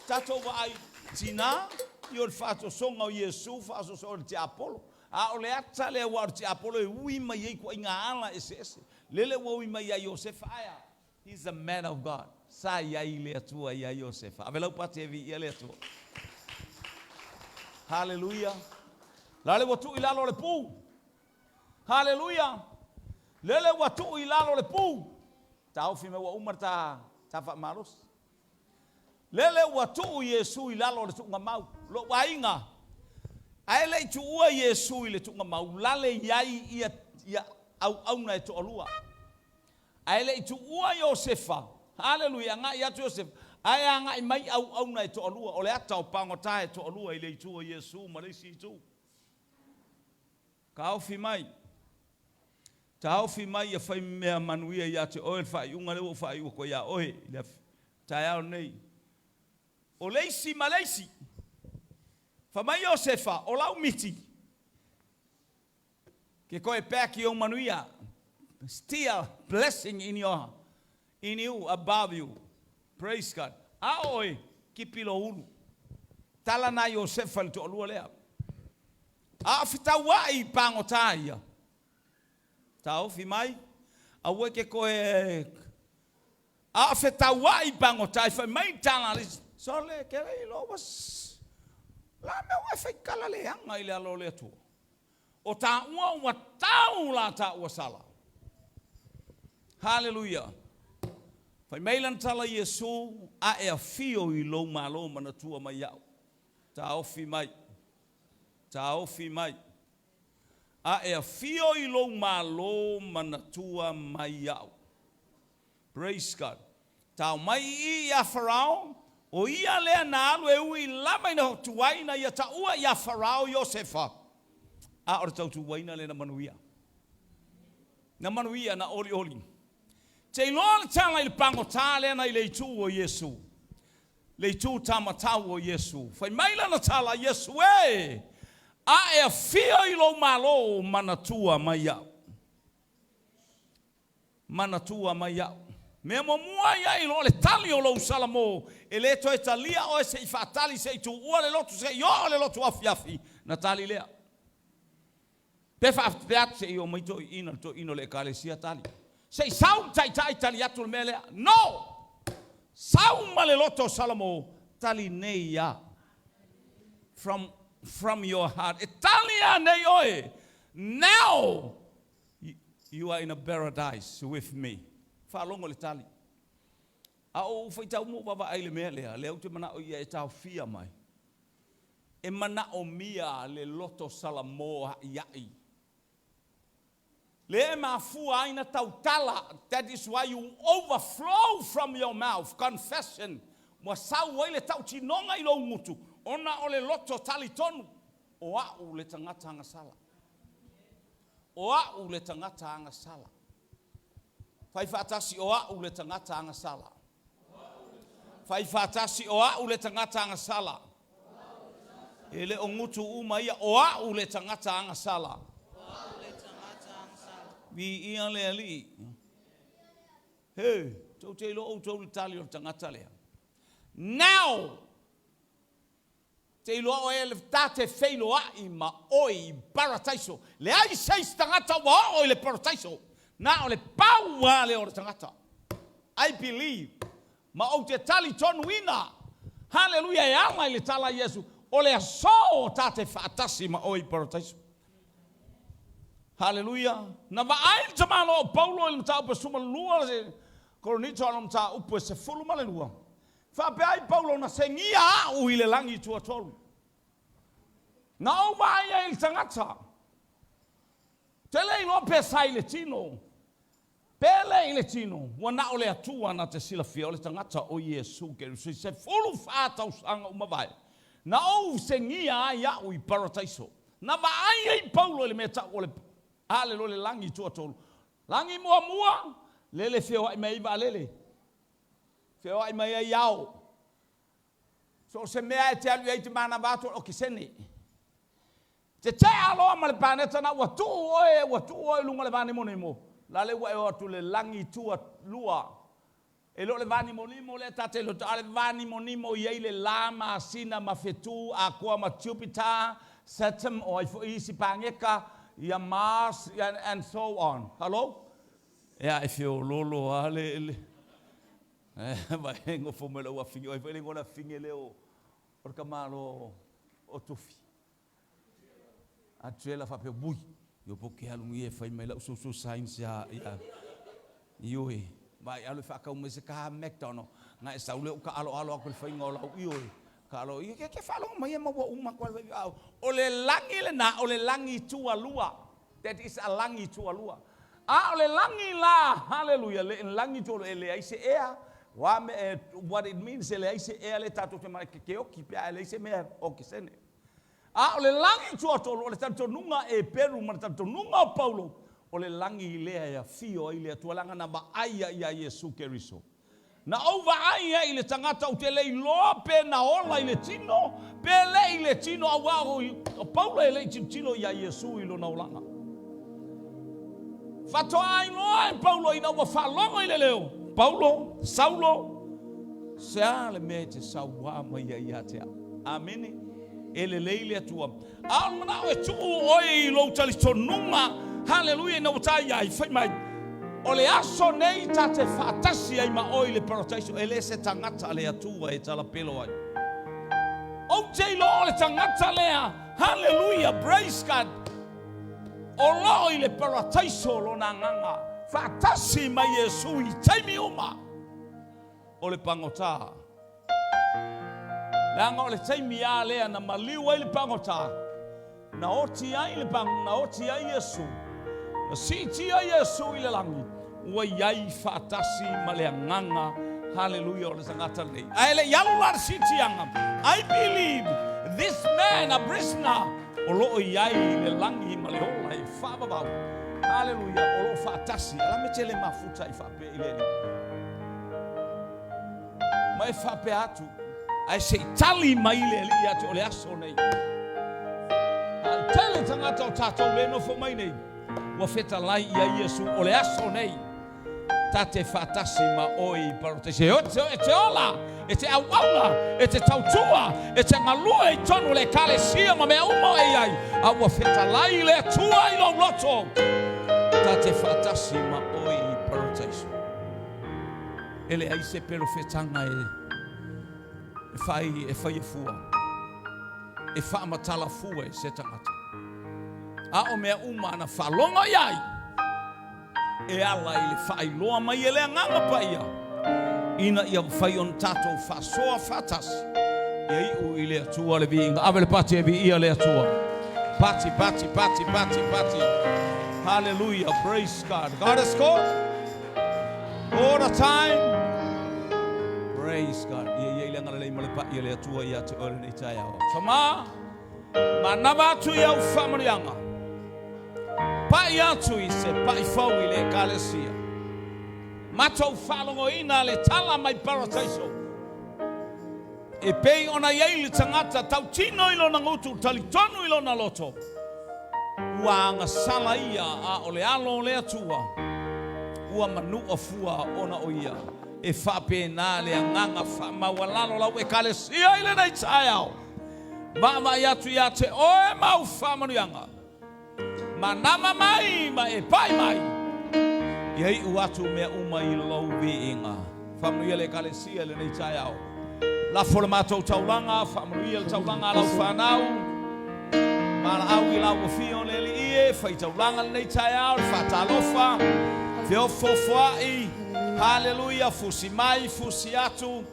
tatou vaai, tina, ioe le faasosoga o Iesu, faasoso o le tiapolo. A o le ata lea aua o le tiapolo e ui mai ai ituaiga ala eseese. Lele ua ui mai ia Iosefa, ae a? He's a man of God. Sa i ai le Atua ia Iosefa. Ave lau pati e viia le Atua. Haleluia. Lale ua tuu i lalo o le pu. Haleluia. Lele ua tuu i lalo o le pu. Taofi mai ua uma le ta, ta faamalosi. Lele ua tuu Iesu i lalo o le tuugamau. Lou aiga, ae le i tuua Iesu i le tuugamau, lale i ai ia, ia auauna e toalua. Ae le i tuua Iosefa, haleluia, agai atu Iosefa, ae agai mai auauna e toalua, o le ata o pagota e toalua i le itu o Iesu ma le isi itu. Taofi mai. Taofi mai ia fai mea manuia ia te oe le faaiuga lea ua ou faaiu atu ai ia oe i le taeao nei. O le isi ma le isi. Fai mai Iosefa, o lau miti, ke koe back i ou manuia. Still blessing in your in you above you. Praise God. A oe, kipi lou ulu. Tala na Iosefa i le toalua lea. A o fetauai i pagota ia, taofi mai, aua e te toe A o fetauai i pagota, fai mai le tala a le isi, Sole, ke le iloa ua la mea ua e faitala leaga i le alo o le Atua. O taua ua tau la taua sala. Haleluia. Fai mai lana tala Iesu, a e afio i lou malo manatua mai au. Taofi mai. Taofi mai. A e afio i lou malo manatua mai au. Praise God. Tao mai i i ia Farao, o ia lea na alu e ui lava ina hotuai ina ia taua ia Farao Iosefa. A o le tautuaina lea na manuia. Na manuia, na olioli. Te iloa le tala i le pagota lea na i le itu o Iesu. Le itu tamatau o Iesu. Fai mai lana tala, Iesu e, a e afio i lou malo manatua mai au. Manatua mai au. Mea muamua ia i lo le tali o lou Salamo, e le toe talia oe se i faatali se i tuua le lotu se i oo le lotu afiafi, na tali lea. Pe faapea atu se i omai toeaiina, le toeaina o le Ekalesia tali. Se i sau le taitai tali atu le mea lea. No! Sau ma le loto o Salamo, tali nei ia. From, from your heart. E tali a nei oe. Now, you are in a paradise with me. Faalogo le tali. A o ou faitau ma ou vaavaai i le mea lea, lea ou te manao ia e taofia mai. E manaomia le loto Salamo a'ia'i. Lea e mafua ai na tautala, that is why you overflow from your mouth, confession, ua sau ai le tautinoga i lou gutu, ona o le loto talitonu, o a'u le tagata agasala. O a'u le tagata agasala. Fai faatasi, o a'u le tagata agasala. Fai faatasi, o a'u le tagata agasala. E le o gutu uma ia, o a'u le tagata agasala. Viia le Alii. He, tou te iloa outou le tali o le tagata lea. Now! Te iloa oe le ta te feiloa'i ma oe i parataiso. Leai se isi tagata ua oo i le parataiso, na o le pau lava lea o le tagata. I believe. Ma ou te talitonuina. Haleluia, e ala i le tala a Iesu, o le aso ta te faatasi ma oe i parataiso. Haleluia. Na vaai le tamaloa o Paulo i le mataupu e 12 Korinito a le mataupu e 12. Faapea ai Paulo, Na segia a'u i le lagi tuatolu. Na ou vaai ai i le tagata. Te le iloa pe sa i le tino, pe le i le tino, ua na o le Atua na te silafia o le tagata o Iesu Keriso i 14 tausaga ua mavae. Na ou segia ai a'u i Parataiso. Na vaai ai Paulo i le mea tau o le Haleluia le lagi tuatolu. Lagi muamua, lele feoai mai ai vaalele. Feoai mai ai ao. So o se mea e te alu i ai te manava atu o le okesene. Te tea loa ma le paneta na ua tuu oe, ua tuu oe i luga o le vanimonimo, la le ua e oo atu le lagi tua lua. E le o le vanimonimo lea ta te loto, a o le vanimonimo i ai le la, masina ma fetu atoa ma Jupiter, Saturn, o ai foi isi paneta, ia Mars, and so on. Hello? Ea e feololo lava le le vai nofo mai lau afine o ai foi le igoa o le afine lea o o le tamaloa o Tufi. Atu ela faapea ui, io po ke alu ngi e fai mai lau social science ia ia ioe. Vaai alu e faatau mai se taha McDonald, na e sau lea ou taaloalo atu i le faiga o lau ioe. Taalo, ia ke ke faalogo mai e ma ua uma atu ai le faifeau. O le lagi lena, o le lagi tualua. That is a lagi tualua. A o le lagi la, haleluia, le lagi tualua, e leai se ea. Wa me, e, what it means, e leai se ea le tatou te mana ke ke oki pe a e leai se mea okesene. A o le lagi tuatolu, o le talitonuga a Eperu ma le talitonuga o Paulo, o le lagi lea e afio ai le Atua, leaga na vaai ai ia Iesu Keriso. Na ou vaai ai i le tagata ou te le iloa pe na ola i le tino, pe le i le tino, auā o Paulo e le i tilotilo iā Iesu i lona olaga. Faatoa iloa e Paulo ina ua faalogo i le leo, Paulo, Saulo, se a le mea e te sauā mai ai ia te au? Amene. E lelei le Atua. A o le manao e tuu oe i lou talitonuga, haleluia, ina ua ta i ai, fai mai, o le aso nei ta te faatasi ai ma oe i le parataiso, e le se tagata a le Atua e talapelo ai. Ou te iloa o le tagata lea, haleluia, praise God, o loo i le parataiso lona agaga, faatasi ma Iesu i taimi uma o le pagota. Leaga o le taimi a lea na maliu ai le pagota, na oti ai le pag, na oti ai Iesu, na siitia Iesu i le lagi, ua i ai faatasi ma le agaga, haleluia, o le tagata lenei. Ae le i alu la le siitiaga, I believe this man, a prisoner, o lo o i ai i le lagi ma le ola e faavavau, haleluia, o lo o faatasi. A la me te le mafuta i faapea i le Alii. Ma e faapea atu, ae se i tali mai le Alii ia te o le aso nei. A o tele tagata o tatou le nofo mai nei, ua fetalai ia Iesu o le aso nei, ta te faatasi ma oe i Parataiso. E te, e te ola, e te auauna, e te tautua, e te galue i tonu o le Ekalesia ma mea uma o e i ai, a ua fetalai le Atua i lou loto, ta te faatasi ma oe i Parataiso. E leai se perofetaga e fai e faia fua, e faamatala fua e se tagata. A o mea uma ana faalogo i ai, e ala i le faailoa mai e le Agaga Paia, ina ia mafai ona tatou faasoa faatasi, ia iu i le Atua le viiga. Ave le pati e viia le Atua. Pati, pati, pati, pati, pati. Hallelujah, praise God. God is good. All the time. Praise God. Ia ia i le agalelei ma le pa'i a le Atua ia te oe lenei taeao. Tama, manava atu i au faamanuiaga. Pa'i atu i se pa'i fou i le Ekalesia. Matou faalogoina le tala mai Parataiso. E pei ona i ai le tagata tautino i lona gutu, talitonu i lona loto, ua agasala ia, a o le alo o le Atua, ua manua fua ona o ia. E faapena le agaga faamaualalo o lau Ekalesia i lenei taeao. Vaavaai atu ia te oe ma au faamanuiaga, manava mai ma e pai mai, ia iu atu mea uma i lou viiga. Faamanuia le Ekalesia i lenei taeao. Lafo le matou taulaga, faamanuia le taulaga a lau fanau. Valaau i lau afio le Alii e, fai taulaga lenei taeao, le faatalofa, feofoofoai, haleluia, fusi mai, fusi atu,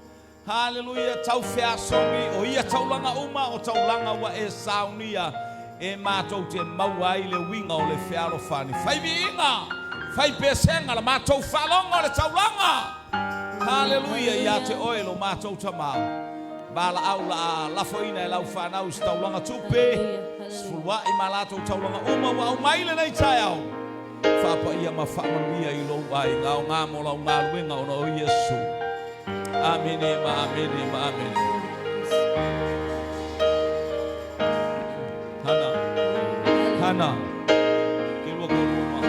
Haleluia, tau feasogi, o ia taulaga uma, o taulaga ua e saunia e matou te maua ai le uiga o le fealofani. Fai viiga, fai pesega, la matou faalogo o le taulaga. Haleluia, ia te oe lo matou Tama. Valaau la a lafoina e lau fanau i se taulaga tupe, sefulua'i ma latou taulaga uma ua aumai lenei taeao. Faapaia ma faamanuia i lou aiga, aoga mo lau galuega ona o Iesu. Amene ma amene ma amene. Hana. Hana. Ke lua ko lua ma.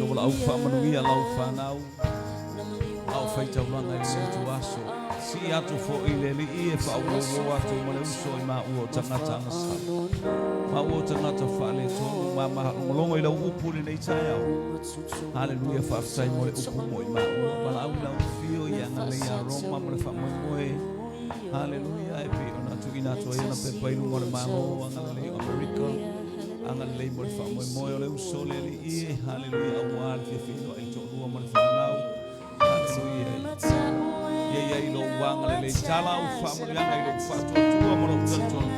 matou valaau faamanuia lau fanau a o faitaulaga i lenei ituaso. Sii atu foi le Alii e faauouo atu ma le uso i maua o tagata agasala, maua o tagata faaletonu, ma maalogologo i lau upu i lenei taeao. Haleluia, faafetai mo le upu mo i maua. Valaau i lau afio i agalelei ia Roma ma le faamoemoe. Haleluia, e pei ona tuuina atu ai ona pepa i luga o le Malo, agalelei o Amerika, agalelei mo le faamoemoe o le uso le Alii e. Haleluia, auā le fia feiloai i le toalua ma le fanau. Haleluia. Ia i ai lou agalelei, tala au faamanuiaga i lou faatuatua ma lou talitonu.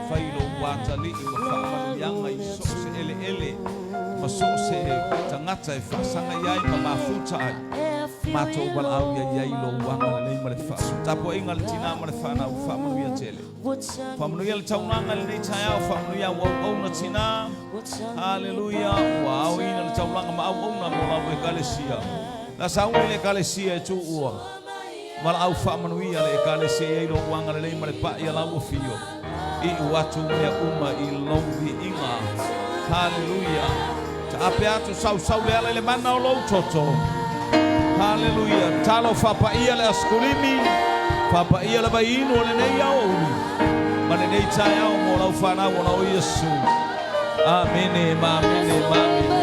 Fai lou atalii ma faamanuiaga i so o se eleele ma so o se tagata e faasaga i ai ma mafuta ai. Matou valaau ia i ai lou agalelei ma le faasoa. Tapuaiga a le tina ma le fanau, faamanuia tele. Faamanuia le taulaga i lenei taeao, faamanuia au auauna tina. Haleluia, ua aoina le taulaga ma auauna mo lau ekalesia. La sauni le ekalesia e tuua. Valaau faamanuia le ekalesia i ai lou agalelei ma le pa'i a lau afio. Iu atu mea uma i lou viiga. Haleluia. Taape atu sausau le ala i le mana o lou toto. Haleluia. Talo faapaia le asikulimi, faapaia le vaiinu o lenei aoauli ma lenei taeao mo lau fanau ona o Iesu. Amene ma amene ma amene.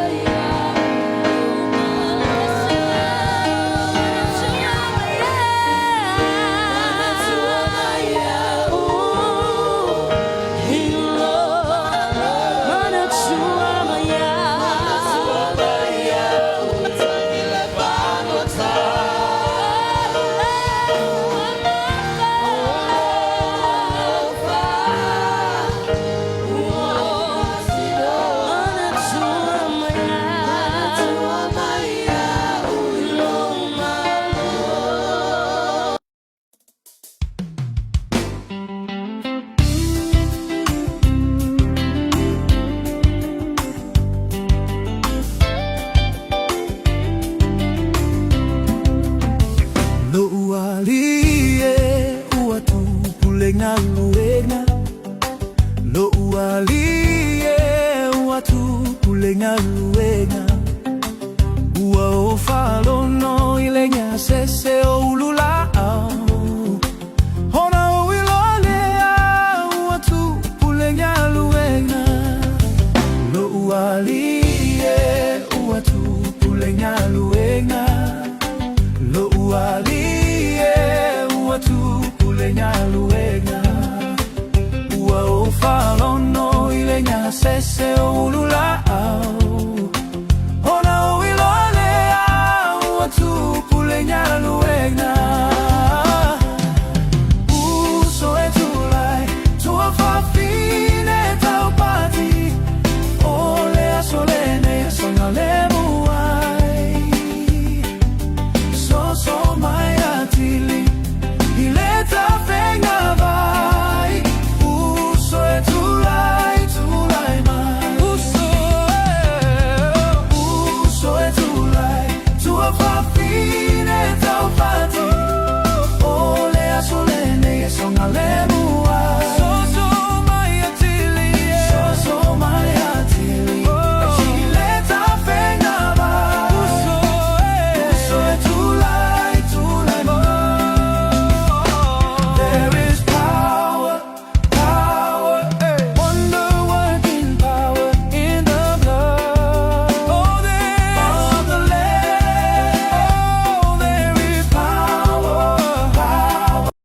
Lou alii e ua tupu le galuega Lou alii e ua tupu le galuega Ua ou faalono i le gasese o ululaau Ona ou iloa lea ua tupu le galuega Lou alii e ua tupu le galuega Lou alii e ua tupu le galuega Ua ou faalono i le gasese o ululaau.